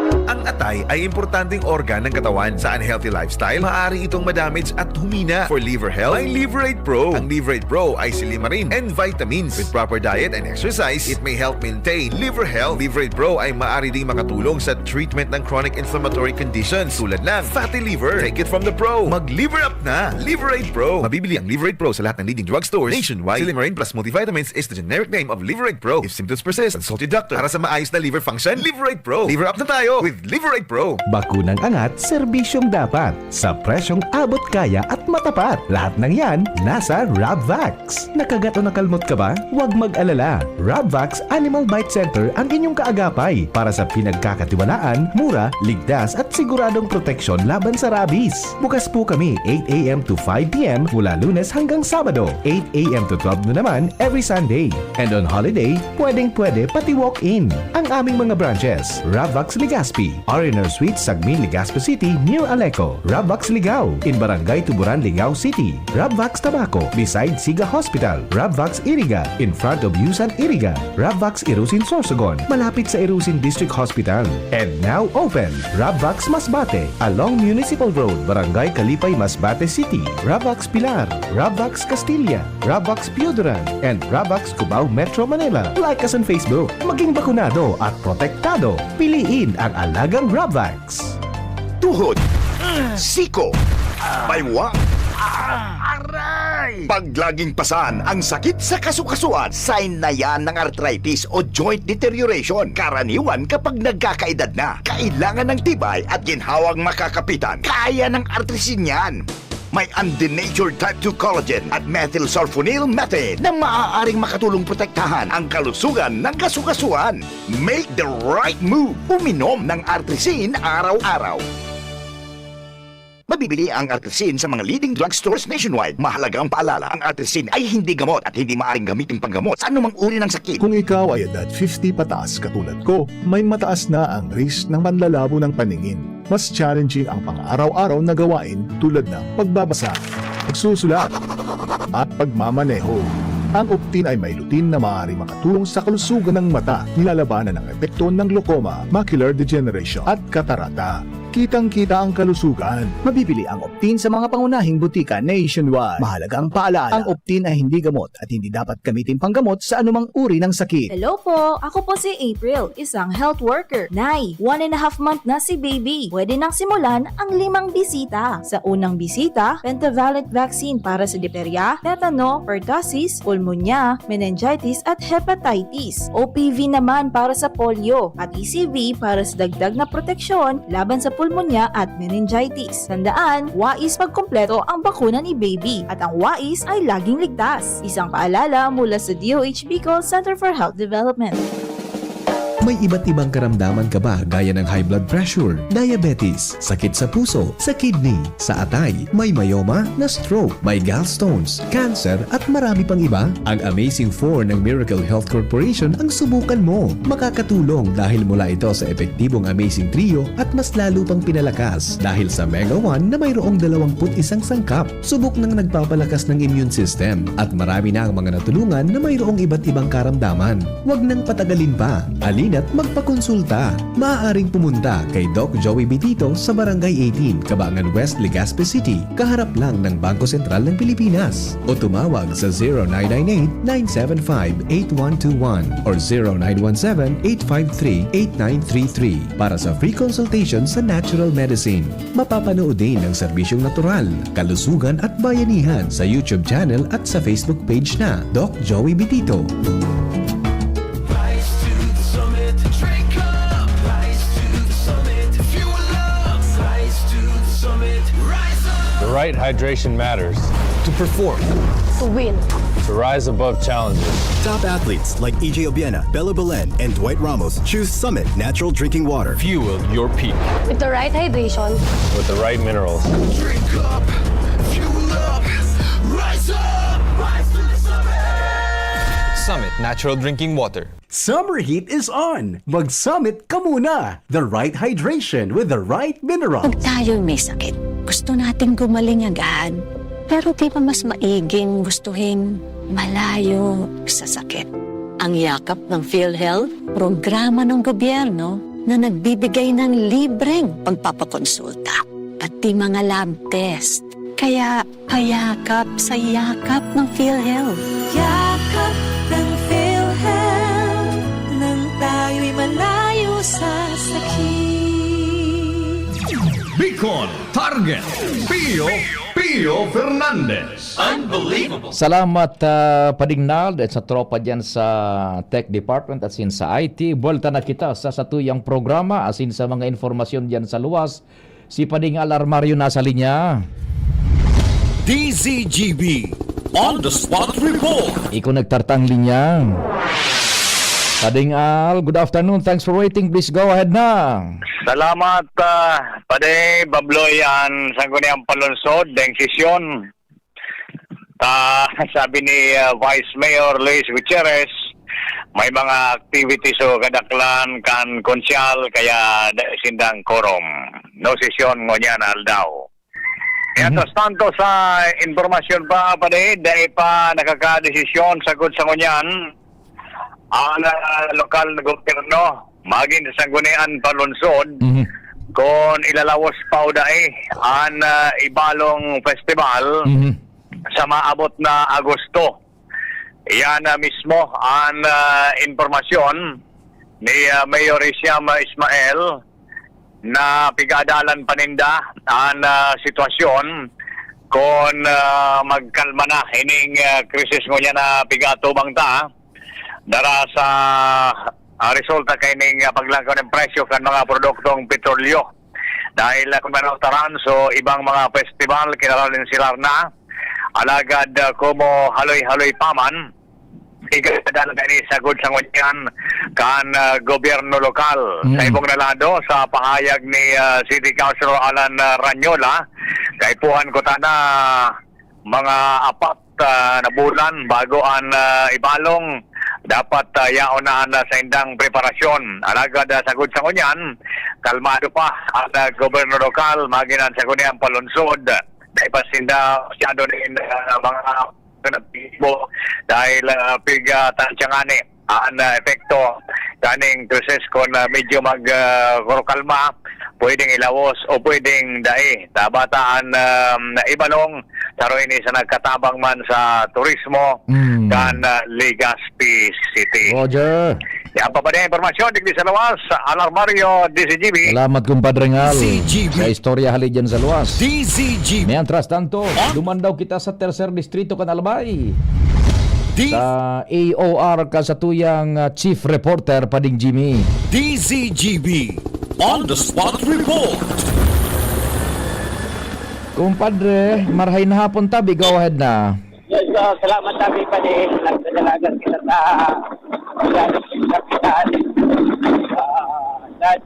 Ang atay ay importanteng organ ng katawan. Sa unhealthy lifestyle, maaari itong madamage at humina. For liver health, may Liverate Pro. Ang Liverate Pro ay silymarin and vitamins. With proper diet and exercise, it may help maintain liver health. Liverate Pro ay maaari ding makatulong sa treatment ng chronic inflammatory conditions tulad ng fatty liver. Take it from the pro. Mag-liver up na! Liverate Pro. Mabibili ang Liverate Pro sa lahat ng leading drugstores nationwide. Silymarin plus multivitamins is the generic name of Liverate Pro. If symptoms persist, consult your doctor. Para sa maayos na liver function, Liverate Pro. Liver up na tayo with Liverate Pro. Bakunang angat, serbisyong dapat, sa presyong abot kaya at matapat. Lahat ng yan, nasa Rabvax. Nakagat o nakalmot ka ba? Huwag mag-alala. Rabvax Animal Bite Center ang inyong kaagapay para sa pinagkakatiwalaan, mura, ligtas at siguradong proteksyon laban sa rabies. Bukas po kami eight a m to five p m mula Lunes hanggang Sabado, eight a m to twelve noon naman every Sunday. And on holiday, pwedeng-pwede pati walk-in. Ang aming mga branches, Rabvax Legazpi, R and R Suite, Sagmin, Legazpi City, near Aleco. Rabvax Ligao, in Barangay Tuburan, Ligao City. Rabvax Tabaco, beside Siga Hospital. Rabvax Iriga, in front of Yusan Iriga. Rabvax Irusin Sorsogon, malapit sa Irusin District Hospital. And now open, Rabvax Masbate, along Municipal Road, Barangay Kalipay, Masbate City. Rabvax Pilar, Rabvax Castilla, Rabvax Pioduran, and Rabvax Cubao, Metro Manila. Like us on Facebook. Maging bakunado at protektado. Piliin ang alagang Rabvax. Tuhod, siko, baywang, aray! Paglaging pasan ang sakit sa kasukasuan, sign na yan ng arthritis o joint deterioration. Karaniwan kapag nagkakaedad na, kailangan ng tibay at ginhawang makakapitan. Kaya ng Artrisin yan. May undenatured type two collagen at methylsulfonyl methane na maaaring makatulong protektahan ang kalusugan ng kasukasuan. Make the right move. Uminom ng Artrisin araw-araw. Mabibili ang Artrisin sa mga leading drugstores nationwide. Mahalagang paalala, ang Artrisin ay hindi gamot at hindi maaaring gamitin panggamot sa anumang uri ng sakit. Kung ikaw ay edad fifty pataas katulad ko, may mataas na ang risk ng panlalabo ng paningin. Mas challenging ang pang-araw-araw na gawain tulad ng pagbabasa, pagsusulat, at pagmamaneho. Ang Optin ay may lutein na maaaring makatulong sa kalusugan ng mata, nilalabanan ang epekto ng glaucoma, macular degeneration, at katarata. Kitang-kita ang kalusugan. Mabibili ang Optin sa mga pangunahing butika nationwide. Mahalagang paalala, ang Optin ay hindi gamot at hindi dapat gamitin panggamot sa anumang uri ng sakit. Hello po! Ako po si April, isang health worker. Nay, one and a half month na si baby. Pwede nang simulan ang limang bisita. Sa unang bisita, pentavalent vaccine para sa diphtheria, tetano, pertussis, pulmonya, meningitis at hepatitis. O P V naman para sa polio at E C V para sa dagdag na proteksyon laban sa pulmonya at meningitis. Tandaan, wais pagkumpleto ang bakuna ni baby at ang wais ay laging ligtas. Isang paalala mula sa D O H Bicol Center for Health Development. May iba't ibang karamdaman ka ba, gaya ng high blood pressure, diabetes, sakit sa puso, sa kidney, sa atay, may myoma, na-stroke, may gallstones, cancer, at marami pang iba? Ang Amazing Four ng Miracle Health Corporation ang subukan mo. Makakatulong dahil mula ito sa epektibong Amazing Trio at mas lalo pang pinalakas dahil sa Mega One na mayroong dalawang put isang sangkap. Subok nang nagpapalakas ng immune system at marami na ang mga natulungan na mayroong iba't ibang karamdaman. Huwag nang patagalin pa. Halina't magpakonsulta. Maaaring pumunta kay Doc Joey Bitito sa Barangay eighteen, Cabangan West, Legazpi City, kaharap lang ng Bangko Sentral ng Pilipinas. O tumawag sa zero nine nine eight, nine seven five, eight one two one or zero nine one seven, eight five three, eight nine three three para sa free consultation sa natural medicine. Mapapanood din ang serbisyong natural, kalusugan at bayanihan sa YouTube channel at sa Facebook page na Doc Joey Bitito. Rise to the summit, drink up. Rise to the summit, fuel up. Rise to the summit, rise up. The right hydration matters. To perform. To win. To rise above challenges. Top athletes like E J Obiena, Bella Belen, and Dwight Ramos choose Summit Natural Drinking Water. Fuel your peak. With the right hydration. With the right minerals. Drink up, fuel up, rise up, rise to the summit. Summit Natural Drinking Water. Summer heat is on! Mag-Summit ka muna! The right hydration with the right minerals. Pag tayo'y may sakit, gusto nating gumaling agad. Pero di ba mas maiging gustuhin malayo sa sakit? Ang Yakap ng PhilHealth, programa ng gobyerno na nagbibigay ng libreng pagpapakonsulta, pati mga lab test. Kaya payakap sa Yakap ng PhilHealth. Yakap ng PhilHealth, nang tayo'y malayo sa sakit. Bicol Target, Pio, Pio Fernandez. Unbelievable. Salamat, ah, Pading Nald, at sa tropa diyan sa Tech Department at sin sa I T. Buwelta na kita sa satuyang programa, asin sa mga impormasyon diyan sa luwas. Si Pading Al Armario nasa linya. D Z G B On the Spot Report. Iko nagtartang linya. Pading Al, good afternoon. Thanks for waiting. Please go ahead na. Salamat, ah, Padi Babloy, an sangguniang palunsod deng sesyon. Ta, sabi ni, ah, Vice Mayor Luis Gutierrez, may mga activities o kadaklan kan konsyal, kaya dai sindang quorum. No sesyon ngunyan na aldaw. Mientras tanto, sa impormasyon pa, Padi, dai pa nakakadesisyon sagkod sa ngunyan ang, ah, lokal na gobyerno, magin sa sanggunian palunsod, Mhm. kun ilalawos pa o dai an, ah, Ibalong Festival Mhm. sa maabot na Agosto. Iyan na mismo an, ah, impormasyon ni, ah, Mayor Hisham Ismael na pig-aadalan pa ninda an, ah, sitwasyon kun, ah, magkalma na ining, ah, krisis ngunyan na pig-aatubang ta dara sa, ah, resulta kaining, ah, paglangkaw nin presyo kan mga produktong petrolyo. Dahil, ah, kun manaw ta ran, so, ibang mga festival, kinaralinsira na. Alagad, ah, komo haloy-haloy pa man, igadalan na ini sagkod sa ngunyan kan, ah, gobyerno lokal. Mm. Sa ibong na lado, sa pahayag ni, ah, City Councilor Alan, ah, Ranyola, kaipuhan ko ta na mga apat, ah, na bulan bago an, ah, Ibalong dapat, ah, yaon na an, ah, saindang preparasyon. Alagad, ah, sagkod sa ngunyan, kalmado pa an, ah, gobyerno lokal, magin an sangguniang palunsod. Dai pa sinda masyado nin, ah, mga nagbibo dahil, ah, pig, ah, tansya ngani an, ah, epekto kaning krisis kun, ah, medyo mag, ah, kalma, pwedeng ilawos o pwedeng dai. Tabata an, ah, Ibalong, saro ini sa nagkatabang man sa turismo Mm. kan, ah, Legazpi City. Roger. Yan pa ba niya impormasyon digdi sa luwas, Alarmario, D Z G B. Salamat, Compadre Ngal, D Z G B. Sa istorya hali dyan sa luwas. D Z G B. Mientras tanto, Ah? duman daw kita sa tercer distrito kan Albay. D- Sa A O R ka sa tuyang, ah, chief reporter, Pading Jimmy. D Z G B On the Spot Report. Kumpadre, marahay na hapon tabi, go ahead na. Yes, so, salamat sa amin pa din. Nagdadalagan kita sa Kapitan, ah, Dad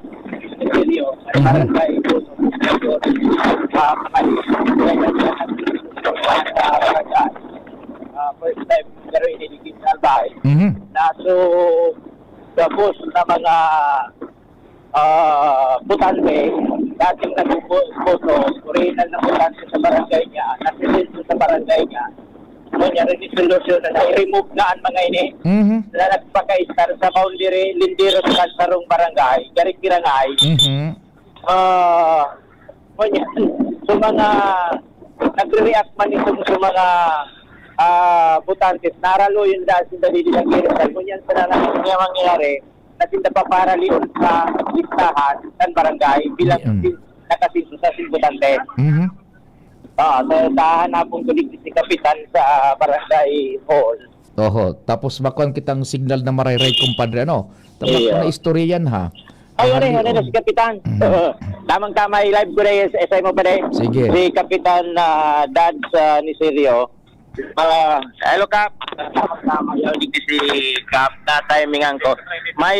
Sergio, sa Mhm. Barangay Puso. Ah, mga sa barangay. Ah, first time, pero iniligid sa bahay. Mhm. Na, so, tapos na mga, ah, botante, dating nagbubo-, boto, original na botante sa barangay niya, nasisenso sa barangay niya, ngunyan, resolusyon na na-remove na ang mga ini, Mhm. na nagpaka-estar sa boundary, lindero sa sarong barangay, Garik Kirangay. Mhm. Ah, ngunyan, sa mga nagre-react man itong sa mga, ah, botante, naralo yun dahil sa dalili ng Garik. Ngunyan, sa nangyayari, mangyayari, na sinda paparalion sa listahan ng barangay bilang Mm. sin-, nakasinso sa sin botante. Mhm. Ah, sa, sa hanapon ko digdi si Kapitan sa barangay hall. Oho, tapos makuan kitang signal na marayray, kumpadre, ano? Tapos Iyo. na istorya yan, ha? Ay, ano, Hali ano, on. si Kapitan. Mhm. Tamang-tama, i-live ko na yung S I mo pa na eh. Sige. Si Kapitan, ah, Dads, ah, Niserio. Ah, hello, Kap. Tama, tama. Yaw, digdi si Kap. Na-timingan ko. May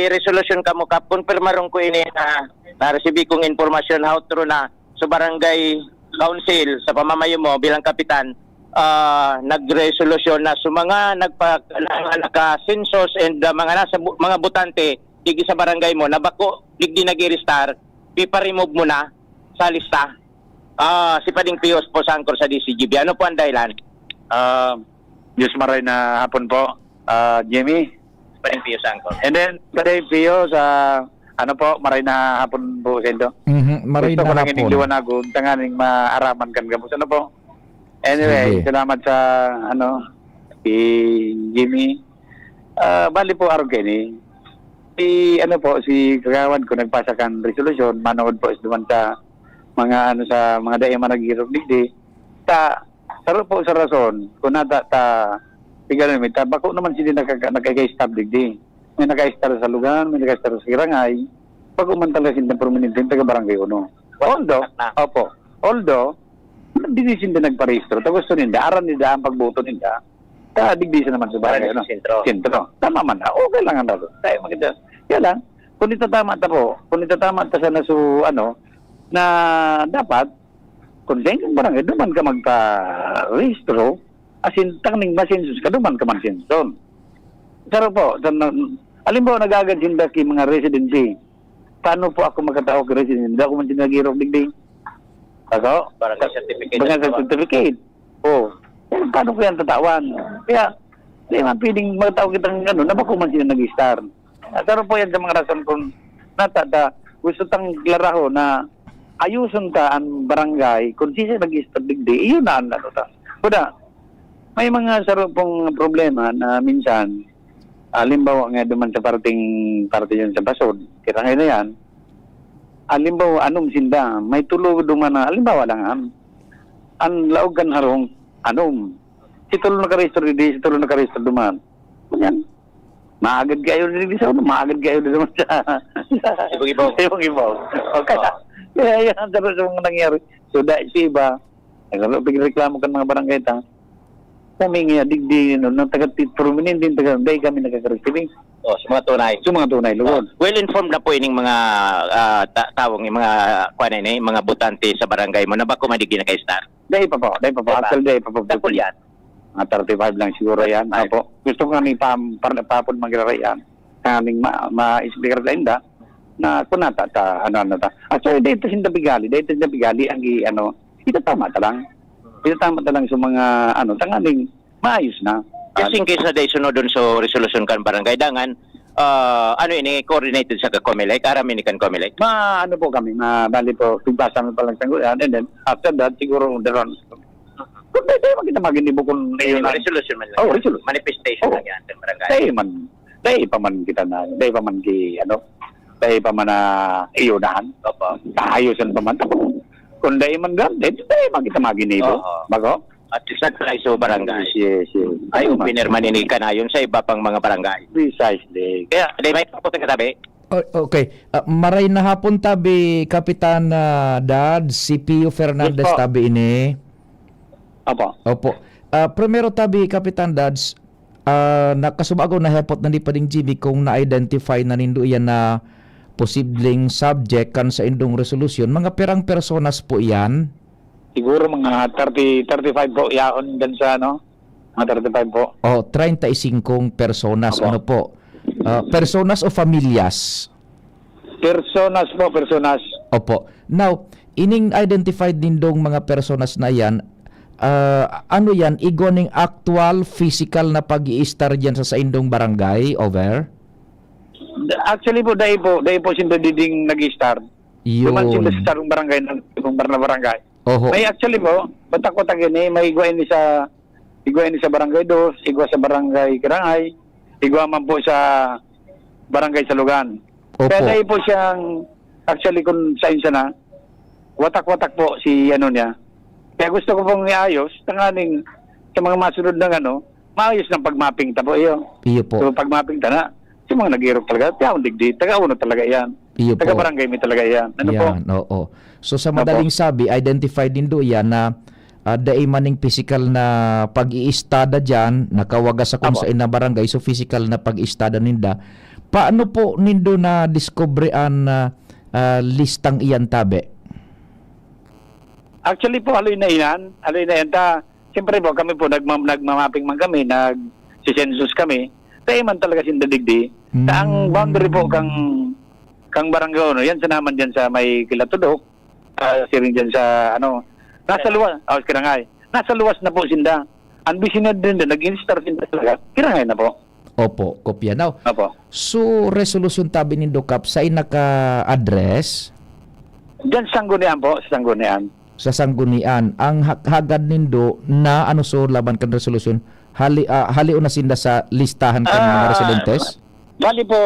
resolusyon kamo, Kap. Konfirmaron ko ini na na-receive kong impormasyon. How true na sa barangay council, sa pamamayo mo bilang kapitan, ah, nagresolusyon na sa mga nagpa-, na, naka-census and, ah, mga nasa bu-, mga botante, digdi sa barangay mo, na bako, digdi nag-i-register, ipa-remove mo na sa lista. Ah, si Pading Pius po sa angkor sa D C G B. Ano po ang dahilan? Ah, Diyos maray na hapon po, ah, Jimmy. Pading Pius sa angkor. And then, Pading Pius, ah, ano po, maray na hapon po, Sendo. Mhm, maray Gusto na ko lang hapon. ining liwanagon, tanganing maaraman kan gabos. Ano po? Anyway, Sige. salamat sa, ano, si Jimmy. Ah, bali po, araw kaini. Si, ano po, si kagawad ko nagpasa kan resolusyon, manood po is duman sa mga, ano, sa mga dai man naghirog digdi. Ta, saro po sa rason, kung nata ta, tigano mi ta, bako naman sila nagka-, nagkaka-stop digdi. May naka-stop sa Lugan, may naka-stop sa Kirangay. Bako man talaga sila permanente, taga Barangay Uno. Although, Wala na. opo, although, dili sila nagparehistro, ta gusto ninda, aram ninda ang pagboto ninda. Ta, digdi sa naman sa Para barangay, di sa ano? sentro. Sentro. Tama man na. Okay lang ang rason. Tayo maganda. Kaya lang, kung itatama ta po, kung itatama ta sana su, ano, na dapat, kung sa inyong barangay, duman ka magparehistro, asin tangning masensus ka, duman ka man sensuson. Saro po, sa na, halimbawa, nag-agad sinda ki mga residente. Paano po ako makatao ki residente? Hindi ako man sinagirok digdi. Ako? Barangay certificate. Barangay certificate. Oh. Eh, paano ko yan tatawan? Kaya, di man pwedeng magtao kitang ano, na bako man sila nag-star. At ano po yan sa mga rason kung nata, ta, gusto tang klaraho na ayuson ta ang barangay, kung sino nag-star digdi, iyon na ang ano ta. Kuda, may mga saro pong problema na minsan, halimbawa nga duman sa parting, parte yun sa Basod, Kirangay na yan, halimbawa, anom sinda, may tulo duman na, halimbawa lang, an, ang laog kan harong, anom. Si tulo nakarehistro digdi, si tulo nakarehistro duman. Yan. Maagad kayo din sa uno, maagad kayo din naman sa, sa Ibong-ibong. Ibong-ibong. O, kaya, Oo. kaya yan ang sarap sa mga nangyari. So, dahil sa iba, nagreklamo kan mga barangay ta, kami nga, digdi, no, ng taga, permanente, taga, dahil kami nagkakaresibi. Oh, sa mga tunay. Sa mga tunay, lugod. Oh, well informed na po ining mga, ah, ta-, tawong, yung mga, kuwan na ini, mga botante sa barangay mo na bako man digdi naka-star? Dahil pa po, dahil pa po. Diba? Actually, dahil pa po. Tapos yan. Mga thirty-five lang siguro yan. Thirty-five. Opo. Gusto ko nga ni pa, pa, papod magraray yan. Kaning ma, ma-explicar sa inda na kung nata, ta, ano, ano ta. Actually, dahil ta sinda pigali, dahil ta sinda pigali, ang i, ano, itatama ta lang. Itatama ta lang sa mga, ano, tanganing maayos na. Just in case na dahil sunod dun sa resolusyon kan barangay, dangan, ah, ano ini, coordinated sa ka-Comelec? Aram ini kan Comelec? Ma, ano po kami, ma, bali po, tugpasan mo pa lang sa, and then, after that, siguro, the rounds. Kung pwede, makita maginibo kung May ayun na. Resolution man lang. Oh, resolution. Manifestation Oh. lang yan sa barangay. Dahil man, dahil pa man kita na, dahil pa man ki, ano, dahil pa man na iyunahan. Opo. Tahayosan pa man. Kung dahil man granted, dahil man kita maginibo. Oo. Bago? At least nagtry sa barangay. Yes, yes, yes. Ay, Tama. Opener man ini kanayon sa iba pang mga barangay. Precisely. Kaya, di may tapos ang katabi? O-, okay. Ah, maray na hapon tabi, Kapitan, ah, Dad, si Pio Fernandez Yes po. tabi ini. Opo. Opo. Ah, primero tabi, Kapitan Dads, ah, nakasubago na hepot na ni Pading Jimmy kung na-identify na nindo iyan na posibleng subject kan saindong resolusyon. Mga pirang personas po iyan? Siguro mga thirty, thirty-five po, yaon dyan sa ano, mga thirty-five po. Oh, treinta y cinco personas, Opo. ano po? Ah, personas o familias? Personas po, personas. Opo. Now, ining identified nindong mga personas na iyan, ah, ano yan? Igwa ning actual physical na pag-i-stay diyan sa saindong barangay? Over? Actually po, dai po, dai po sinda diding nag-i-stay. Duman sinda Yun. sa sarong barangay, ng ibang bar-, na barangay. Oho. May actually po, batak-batak ini, may igwa ini sa, igwa ini sa Barangay Dos, igwa sa Barangay Kirangay, igwa man po sa Barangay Salugan. Opo. Kaya dai po siyang, actually, kung saan siya na, watak-watak po si ano niya. Kaya gusto ko pong iayos, tanganing sa mga masunod ng ano, maayos ng pag-mapping ta po, iyo. Iyo po. So, pag-mapping ta na, sa mga nag-irok talaga, tiyaon digdi, taga-uno talaga yan. Iyo po. Taga-barangay mi talaga yan. Ano po? Yan, oo. So, sa Opo. madaling sabi, identified nindo yan na, ah, dai maning pisikal na pag-iistada diyan, nakawaga sa kung Apo. sain na barangay, so pisikal na pag-iistada ninda. Paano po nindo nadiskubre an, ah, ah, listang iyan, tabi? Actually po, haloy na iyan. Haloy na iyan ta. Siyempre po, kami po, nagma-, nagmamapping man kami, nagsisensus kami. Kaya man talaga sinda digdi. Sa ang Mm. boundary po kang, kang Barangay Uno, yan sa naman dyan sa may Kilatudok, ah, siring dyan sa, ano, nasa luwas, ah, Kirangay. Nasa luwas na po sinda. Ang bisinad din din, nag-install sinda talaga. Kirangay na po. Opo, kopya. Now, Opo. so, resolusyon tabi nindo, Kap, sa naka-address? Diyan sa Sanggunian po, sa Sanggunian. Sa Sanggunian. Ang ha-, hagad nindo na ano, so, laban kan resolusyon, hali-, ah, halion na sinda sa listahan kan mga Ah, residentes? bali po,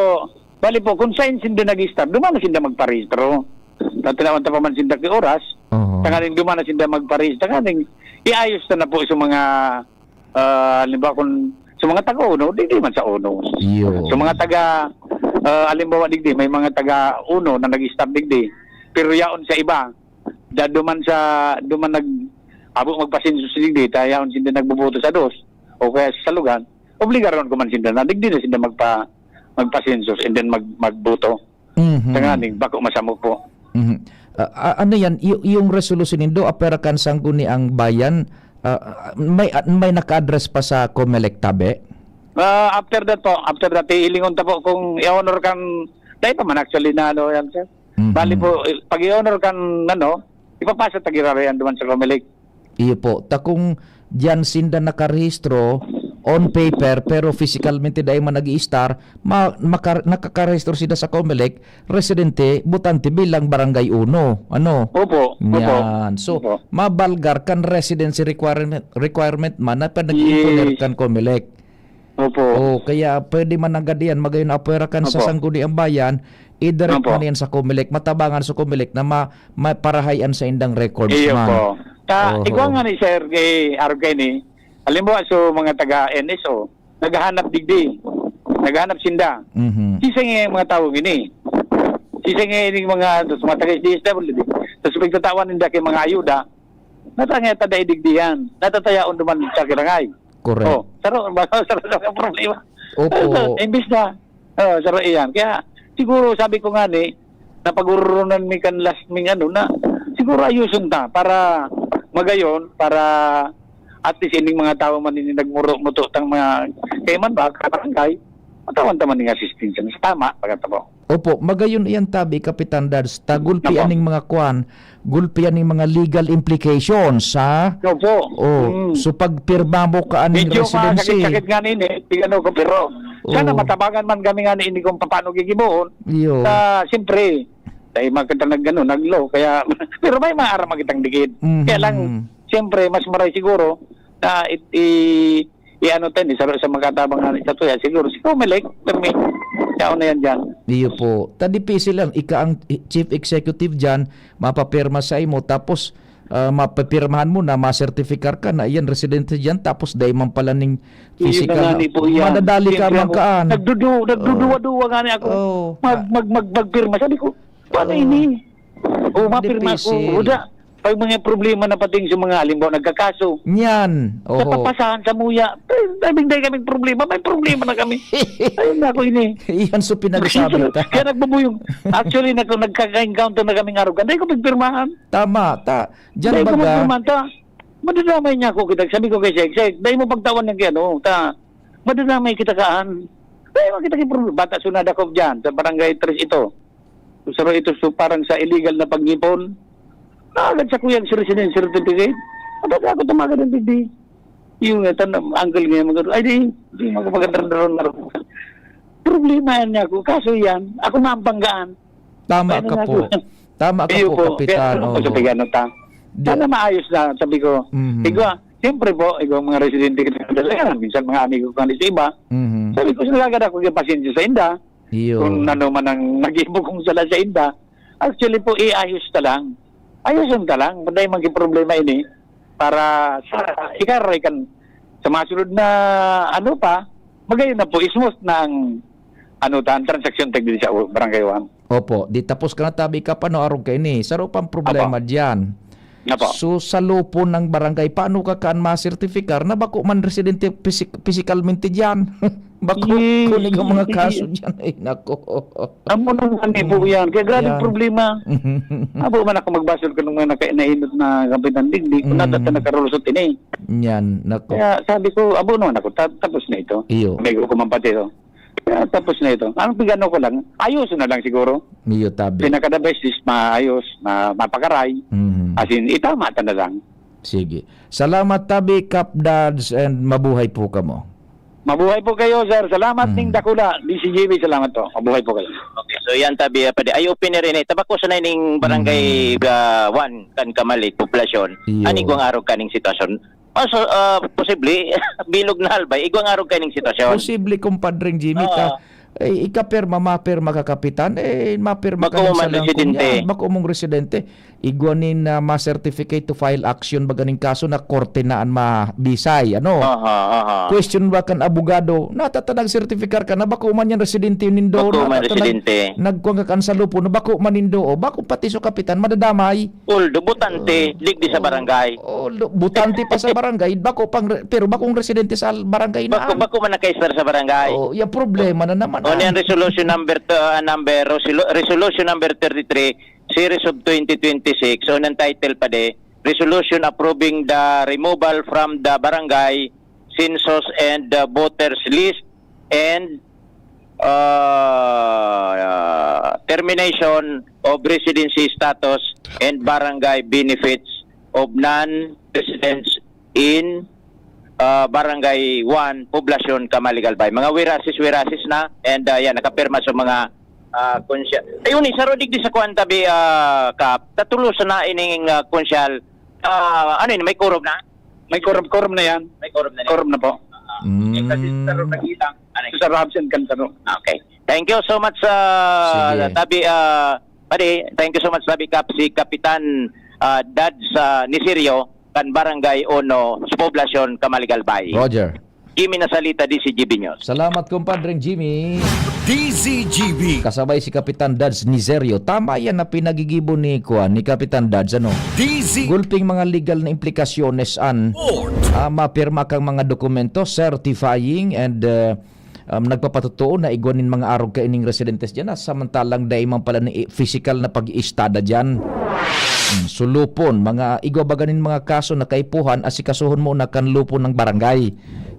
bali po, kung saan sinda nag-start, duman na sinda magparehistro. Tatinawan ta pa man sinda ki oras, Oo. tanganing duman na sinda magparehistro, tanganing iayos na na po sa mga Ah, halimbawa, kung sa mga taga-uno, di, di man sa uno. Iyo. Sa mga taga, ah, halimbawa, digdi, may mga taga-uno na nag-start digdi. Pero yaon sa iba, da, duman sa, duman nag-, abo magpasensus digdi, ta yaon sinda nagboboto sa dos, o kaya sa Salugan, obligaron ko man sinda na, digdi na sinda magpa-, magpasensus and then mag-, magboto. Mhm. Tanganing bako masamok po. Mhm. Ah, ah, ano yan? Y-, yung resolusyon nindo, apwera kan Sangguniang Bayan, ah, may, ah, may naka-address pa sa Comelec tabi? Ah, after that po, after that, ilingon ta po kung i-honor kan, dahil pa man actually na ano yan, sir. Mhm. Bali po, i-, pag i-honor kan, ano, ipapasa ta giraray yan duman sa Comelec. Iyo po. Ta kung diyan sinda nakarehistro on paper, pero physicalmente dai man nag-i-stay, ma-, maka-, nakakarehistro sinda sa Comelec, residente, botante bilang Barangay Uno. Ano? Opo, opo. Yan. So, Opo. mabalgar kan residency requirement, requirement man na pag nag-imponer Yes. kan Comelec. Opo. Oh, kaya pwede man nanggad iyan, magayon apwera kan sa Opo. Sangguniang Bayan, i-direct Opo. man iyan sa Comelec, matabangan sa Comelec na ma-, maparahay an saindang records Iyo man. po. Ta, Oho. igwa nga ni Sir, kay, araw kay ni, halimbawa, so, mga taga N S O, naghahanap digdi. Naghahanap sinda. Mhm. Sisay nga yung mga tao gini. Sisay nga yung mga, mga taga S D S W D. Tapos pagtatawan ninda kay mga ayuda, natangay ta dai digdi yan. Natatayaon naman sa kirangay. Correct. Oh, saro, saro, saro ang problema. Opo. So, imbis na, oh, saro iyan. Kaya, siguro, sabi ko nga ni, napag-ururunan mi kan last ming ano na, siguro ayuson ta para magayon, para at least ining mga tawo man ini nagmuro-muto tang mga kaiman ba, kabarangay, matawan ta man ning asistensya. Tama, pagkatabo. Opo, magayon iyan tabi, Kapitan Dads, ta gulpi Opo. aning mga kwan, gulpi aning mga legal implications, ha? Opo. Oh, Mm. so pagpirma mo ka aning Medyo residency. masakit-sakit nga nini, tigano ko, pero sana Oo. matabangan man kami nga ni ini kung paano gigibohon. Iyo. Sa, siyempre, dahil magkanta nag-, ano, nag-law, kaya, pero may maaram magitang dikit. Mhm. Kaya lang, siyempre, mas maray siguro na it-, i-, i-ano tayo, ni saro sa magkatabang nga ni sa tuya, siguro, si Comelec, permi, yaon na yan dyan. Iyo po. Ta dipisil lang, ika ang chief executive dyan, mapapirma sa imo, tapos, ah, mapapirmahan mo na, masertifikar ka na iyan, residente dyan, tapos dai man pala ning Iyo physical na nga na, ni po yan. madadali ka Siyempre man ako, kaan. nagdudu-, Oo. nagduduwa-duwa nga ni ako. Oo. Mag-, Ah. mag-, mag-, magpirma. Sabi ko, "Paano Oo. ini?" O, mapirma ko. Dipisil. Uda, Pag mga problema na pating sa mga, halimbawa, nagkakaso, Niyan. Sa Oho. papasahan, sa muya, ay, daming dahil kaming problema, may problema na kami. Ayun na ako ini. Iyan so pinagsabi ta. Kaya nagbubuyog. Actually, nag-, nagkaka-encounter na kaming arogan. Dahil ko pagpirmahan. Tama, ta. Diyan Dahil ko baga. magpirmahan ta. Madadamay niya ako, kita. Sabi ko kay Sek, "Sek, dahil mo pagtawan ng kaya, no? Ta, madadamay kita kaan. Dahil mo kita kay problema." Bata, sunada ko dyan, sa barangay tres ito. Saro ito, so, parang sa illegal na pag-ipon. Agad sa kuyang si resident certificate. At ako tumagal ng digdi. Yung, eh, tan-, uncle ngayon, mag-, "Ay, di, di magpagandang na ron." Problema yan niya ako. Kaso yan, ako mampanggaan. Tama Kaya ka na po. ako. Tama ka Iyo po, po. Kapitan. Kaya ako Oo. sa pagano ta. Di- Sana maayos na, sabi ko. Mhm. Igwa, siyempre po, igwa mga residente kita sa minsan mga amigo ko nga sa iba. Mhm. Sabi ko, "Nagagad ako yung pasensya sa inda." Iyo. Kung ano man ang nag-ibo kong sala sa inda. Actually po, iayos ta lang. Ayuson ta lang. Dahil maging problema ini. Para sa ikaray kan, sa mga sunod na ano pa, magayon na po, smooth na ang, ano, ta, ang transaksyon tagdi sa barangay one. Opo, di tapos ka na tabi ka pa, no, arog kaini. Saro pang problema Opo. diyan. Opo. So, sa lupon ng barangay, paano ka kaan masertifikar na bako man residente pisik-, pisikalmente diyan? Bako, Yes, kunig ang mga yes. kaso diyan. Ay, nako. Amo nang ani po Mm. yan. Kaya grabe Yan. problema. Abo man ako magbasol ko ng mga naka-, nainot na kapitan digdi. Kung Mm. nata-, nagkarolusot ini. Yan, nako. Kaya sabi ko, "Abo naman ako, ta-, tapos na ito." Iyo. May ko man pati ito. Kaya tapos na ito. Ang pigano ko lang, ayusin na lang siguro. Iyo, tabi. Pinaka the best is maayos, ma-, mapakaray. Mhm. As in, itama ta na lang. Sige. Salamat, tabi, Kap Dads, and mabuhay po kamo. Mabuhay po kayo, sir. Salamat Mm. ning dakula. D C G B, salamat po. Mabuhay po kayo. Okay, so yan, tabi, ah, pwede. Ay, open na rin eh. Tabako sa ning barangay, Mm. ah, one, kan Kamalig, poblasyon. Iyo. Ani kong arog kaning sitwasyon? Ah, so, ah, posible, bilog na halbay, igwang arog kaning sitwasyon. Posible, kumpadreng Jimmy, Oo. ta, eh, ikapirma, mapirma ka kapitan, eh, mapirma ka Bako ng man salangkong residente. yan. Bako mong residente. Igwa nin, ah, ma-certificate to file action, baga ning kaso na korte na an mabisay, ano? Aha, aha. Question ba kan abogado, natatanag sertifikar ka na bako man yan residente nindo, Bako man natatanag residente. nagkuha ka kan sa lupo, na bako man nindo, o bako pati sa kapitan, madadamay. Although botante, Oo. digdi sa barangay. Oo, although botante pa sa barangay, bako pang re-, pero bakong residente sa barangay na Bako, an. bako man nakaistar sa barangay. Oh, yung problema na naman, O, ah. niyan resolution number two, ah, number, resolu-, resolution number thirty-three, series of twenty twenty-six. So, ang title pa de, resolution approving the removal from the barangay census and the voters list and, uh, termination of residency status and barangay benefits of non-residents in, uh, Barangay one, Poblacion, Camalig, Albay. Mga wirasis-wirasis na, and, uh, yan, nakapirma sa mga, uh, konsya-, ayun, eh, sa Rodig di sa Kuan tabi, uh, Kap, tatulo sa na ining, uh, konsyal, uh, ano yun, may quorum na? May quorum, quorum na yan. May quorum na yan. Quorum na po. Ah, okay. Kasi Mm. sa Rodig lang. Ano yun? Sa Robson kan Taro. Okay. Thank you so much, ah, Sige. Tabi, ah, Padi. Thank you so much, Tabi Kap. Si Kapitan, ah, Dads, ah, Niserio, kan Barangay Uno, sa Poblacion, Camaligalbay. Roger. Jimmy Nasalita, D C G B News. Salamat, kumpadreng Jimmy. D Z G B. Kasabay si Kapitan Dads Niserio. Tama yan na pinagigibo ni, kuwan, ni Kapitan Dads, ano? D Z. Gulping mga legal na implikasyones an, Report. ah, mapirma kang mga dokumento, certifying and, uh, um, nagpapatotoo na igwa nin mga arog kaining residentes diyan, ah, samantalang dai man pala ni physical na pag-iistada diyan. Hmm, sulupon, mga igwa baga nin mga kaso na kaipuhan, asikasuhon mo na kan lupon ng barangay.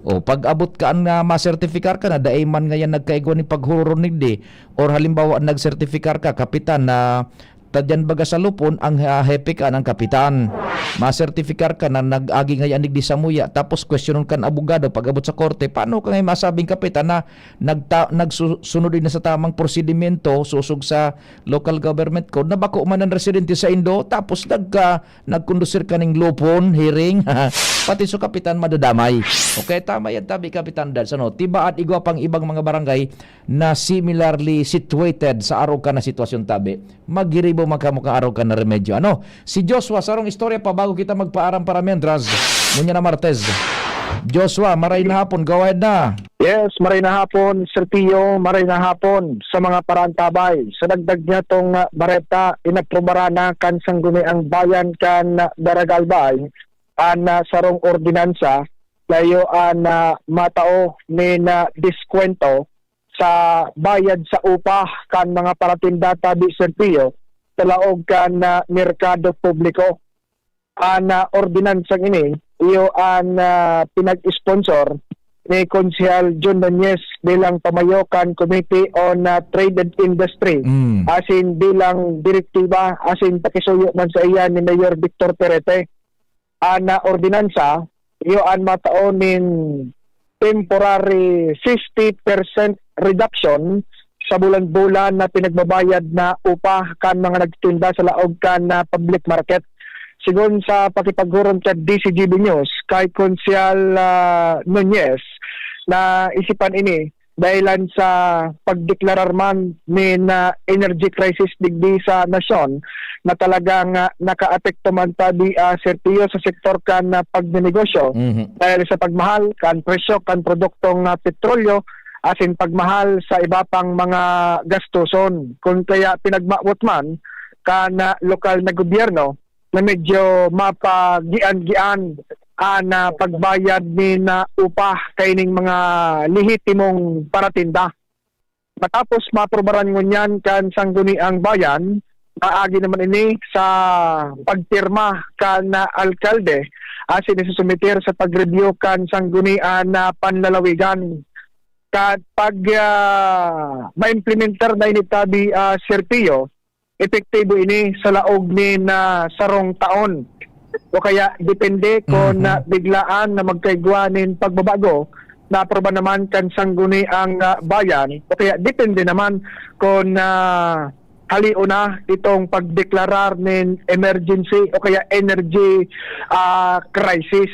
O, pag-abot ka an nga masertipikar ka na, dai man ngayan nagkaigwa nin paghururon nigdi, or halimbawa, nagsertipikar ka, kapitan, na ta diyan baga sa lupon, ang, ah, hepe ka, ang kapitan. Masertipikar ka na nag-agi ngayan nigdi samuya, tapos kwestiyonon kan abogado pag-abot sa korte, paano ka ngayon masabing, kapitan, na nagta-, nagsu-, sunod na sa tamang prosedimento, sosog sa local government code, na bako man ang residente sa indo, tapos nagka-, nagkondusir ka ning lupon, hearing, pati so kapitan madadamay. Okay, tama yan, tabi, Kapitan Dads, ano? Tibaad igwa pang ibang mga barangay na similarly situated sa arog ka na sitwasyon, tabi. Maghiribo man kamo kan arog ka na remedyo. Ano? Si Joshua, sarong istorya pa bago kita magpaaram para mientras. Ngunyan na Martes. Joshua, maray na hapon, go ahead na. Yes, maray na hapon, Sir Pio, maray na hapon sa mga paraantabay. Sa dagdag niya tong ah, bareta, inaprubaran na kan Sangguniang Bayan kan ah, Daragalbay an ah, sarong ordinansa, layo an ah, matao nin ah, diskwento sa bayad sa upa kan mga paratinda tabi, Sir Pio, sa laog kan ah, merkado publiko. An ah, ordinansang ini, iyo an ah, pinag-sponsor ni Konsehal John Nunez bilang pamayo kan Committee on ah, Trade and Industry, Mm. asin bilang direktiba asin pakisuyo man sa iya ni Mayor Victor Perete. An ah, ordinansa, iyo an matao nin temporary fifty percent reduction sa bulan-bulan na pinagbabayad na upa kan mga nagtinda sa laog kan ah, public market. Sigon sa pakipaghurom sa D C G B News kay Konsehal ah, Nunez, na isipan ini dahilan sa pagdeklarar man nin ah, energy crisis digdi sa nasyon na talagang ah, nakaapekto man tabi ah, Sir Pio, sa sektor kan ah, pagnenegosyo Mhm. dahil sa pagmahal kan presyo kan produktong ah, petrolyo asin pagmahal sa iba pang mga gastuson. Kun kaya pinagmawot man kan ah, lokal na gobyerno na medyo mapagian-gian an ah, pagbayad nin ah, upa kaining mga lehitimong paratinda. Matapos maaprubaran ngunyan kan Sangguniang Bayan, maagi naman ini sa pagpirma kan ah, alkalde asin isusumiter sa pag-review kan Sanggunian na Panlalawigan. Kapag ah, maimplementar na ini tabi, ah, Sir Pio, epektibo ini sa laog nin ah, sarong taon. O kaya depende kon Mhm. ah, biglaan na magkaigwa nin pagbabago, naapruba naman kan Sangguniang ah, Bayan, o kaya depende naman kon ah, halion na itong pagdeklarar nin emergency o kaya energy ah, crisis.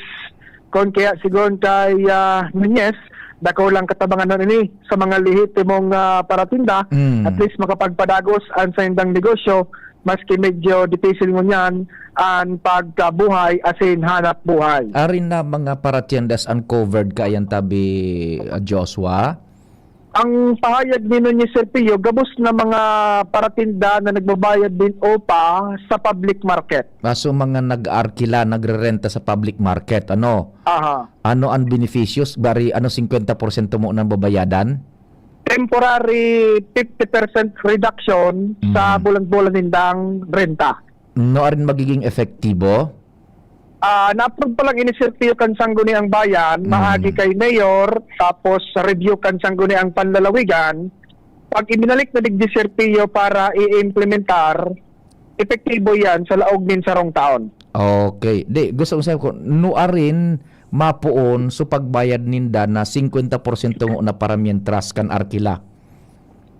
Kon kaya sigon kay ah, Nunez, dakulang katabanganon ini sa mga lehitimong ah, paratinda, Mm. at least makapagpadagos an saindang negosyo, maski medyo dipisil ngunyan an pagkabuhay asin hanap buhay. Arin na mga paratiendas uncovered kaayan tabi, ah, Joshua? Ang pahayag ni Nunez, Sir Pio, gabos na mga paratinda na nagbabayad nin upa sa public market. Ah, so mga nag-arkila, nagrerenta sa public market, ano? Aha. Ano ang beneficios? Bari, ano, singkwenta porsyento mo nang babayadan? Temporary fifty percent reduction sa Mm. bulan-bulan nindang renta. No, arin magiging epektibo? Ah, na-approve pa lang ini, Sir Pio, kan Sangguniang Bayan, Mm. maagi kay Mayor, tapos review kan Sangguniang Panlalawigan. Pag ibinalik na digdi, Sir Pio, para i-implementar, epektibo yan sa laog nin sarong taon. Okay. Di, gusto ko sabi ko, nuarin mapoon so pagbayad ninda na singkwenta porsyento na para mientras kan arkila?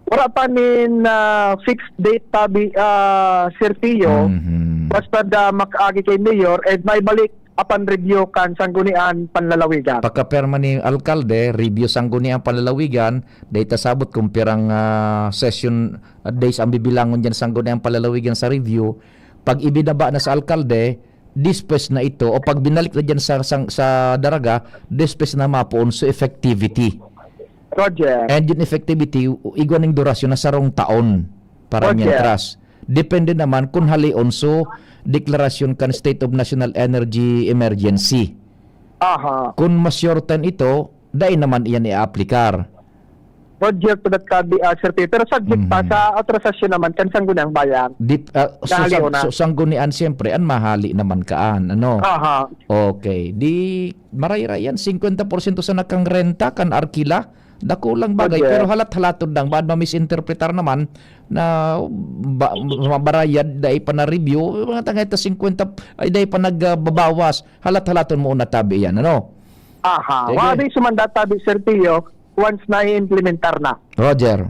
Wala pa nin, ah, fixed date tabi, ah, Sir Pio. Mhm. Basta da makaagi kay Mayor, eh, may balik apan review kan Sanggunian Panlalawigan. Pagkapirma ni Alkalde, review Sanggunian Panlalawigan, dahil tasabot kung pirang, ah, session, ah, days ang bibilangon dyan Sanggunian Panlalawigan sa review. Pag ibinaba na sa Alkalde, dispes na ito, o pag binalik na dyan sa, sa, sa Daraga, dispes na mapoon so effectivity. Roger. And yung effectivity, igwa ning durasyon na sarong taon para Roger. Mientras. Depende naman kung halion so deklarasyon kan State of National Energy Emergency. Aha. Kung ma-shorten ito, dai naman iyan i-aplikar. Roger, to that kabi, ah, Sir Peter. Pero subject pa Mhm. sa autorisasyon naman kan Sangguniang Bayan. Di, ah, so, Dali sang-, una. So, Sanggunian, siyempre, ang mahali naman kaan, ano? Aha. Okay. Di, marayra yan, singkwenta porsyento sa nakang renta, kan arkila. Dakulang bagay, Roger. Pero halat-halaton lang, baka ma-misinterpretar naman na ba, mabarayad, dai pa na-review, mga tangay ta singkwenta, ay, dai pa nagbabawas. Halat-halaton mo una tabi yan, ano? Aha. Sige. Wabi sumanda tabi, Sir Pio, once na i-implementar na. Roger.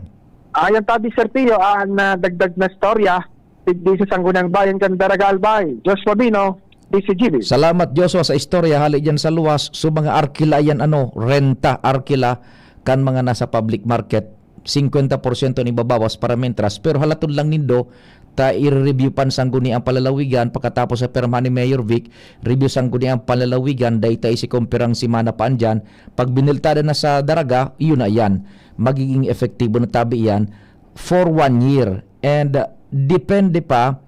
Ayan tabi, Sir Pio, ang, ah, dagdag na storya, digdi sa Sangguniang Bayan kan Daraga Albay. Joshua Bino, D C G B. Salamat, Joshua, sa istorya. Hali dyan sa luwas, so mga arkila yan, ano, renta, arkila, kan mga nasa public market, singkwenta porsyento ni babawas para mientras, pero halatod lang nindo, ta i-review pan sangguni ang palalawigan pagkatapos sa pirmahan ni Mayor Vic, review sangguni ang palalawigan, dayta isi kung pirang semana pa andyan. Pag biniltada na sa Daraga, yun na yan. Magiging epektibo na tabi yan for one year. And uh, depende pa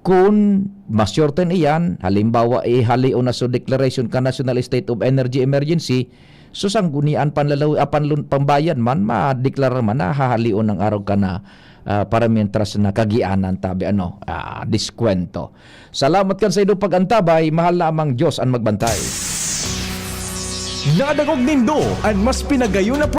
kung masyurten iyan, halimbawa, ihalion na sa declaration ka National State of Energy Emergency, so sanggunian panlalaw, ah, panlun, pambayad man, madeklara man na hahalion ng araw ka na ah, para mientras na kagianan tabi ano, ah, diskwento. Salamat kan sa inyong pag-antabay, mahal na amang Diyos ang magbantay. Nadangog nindo an mas pinagayon na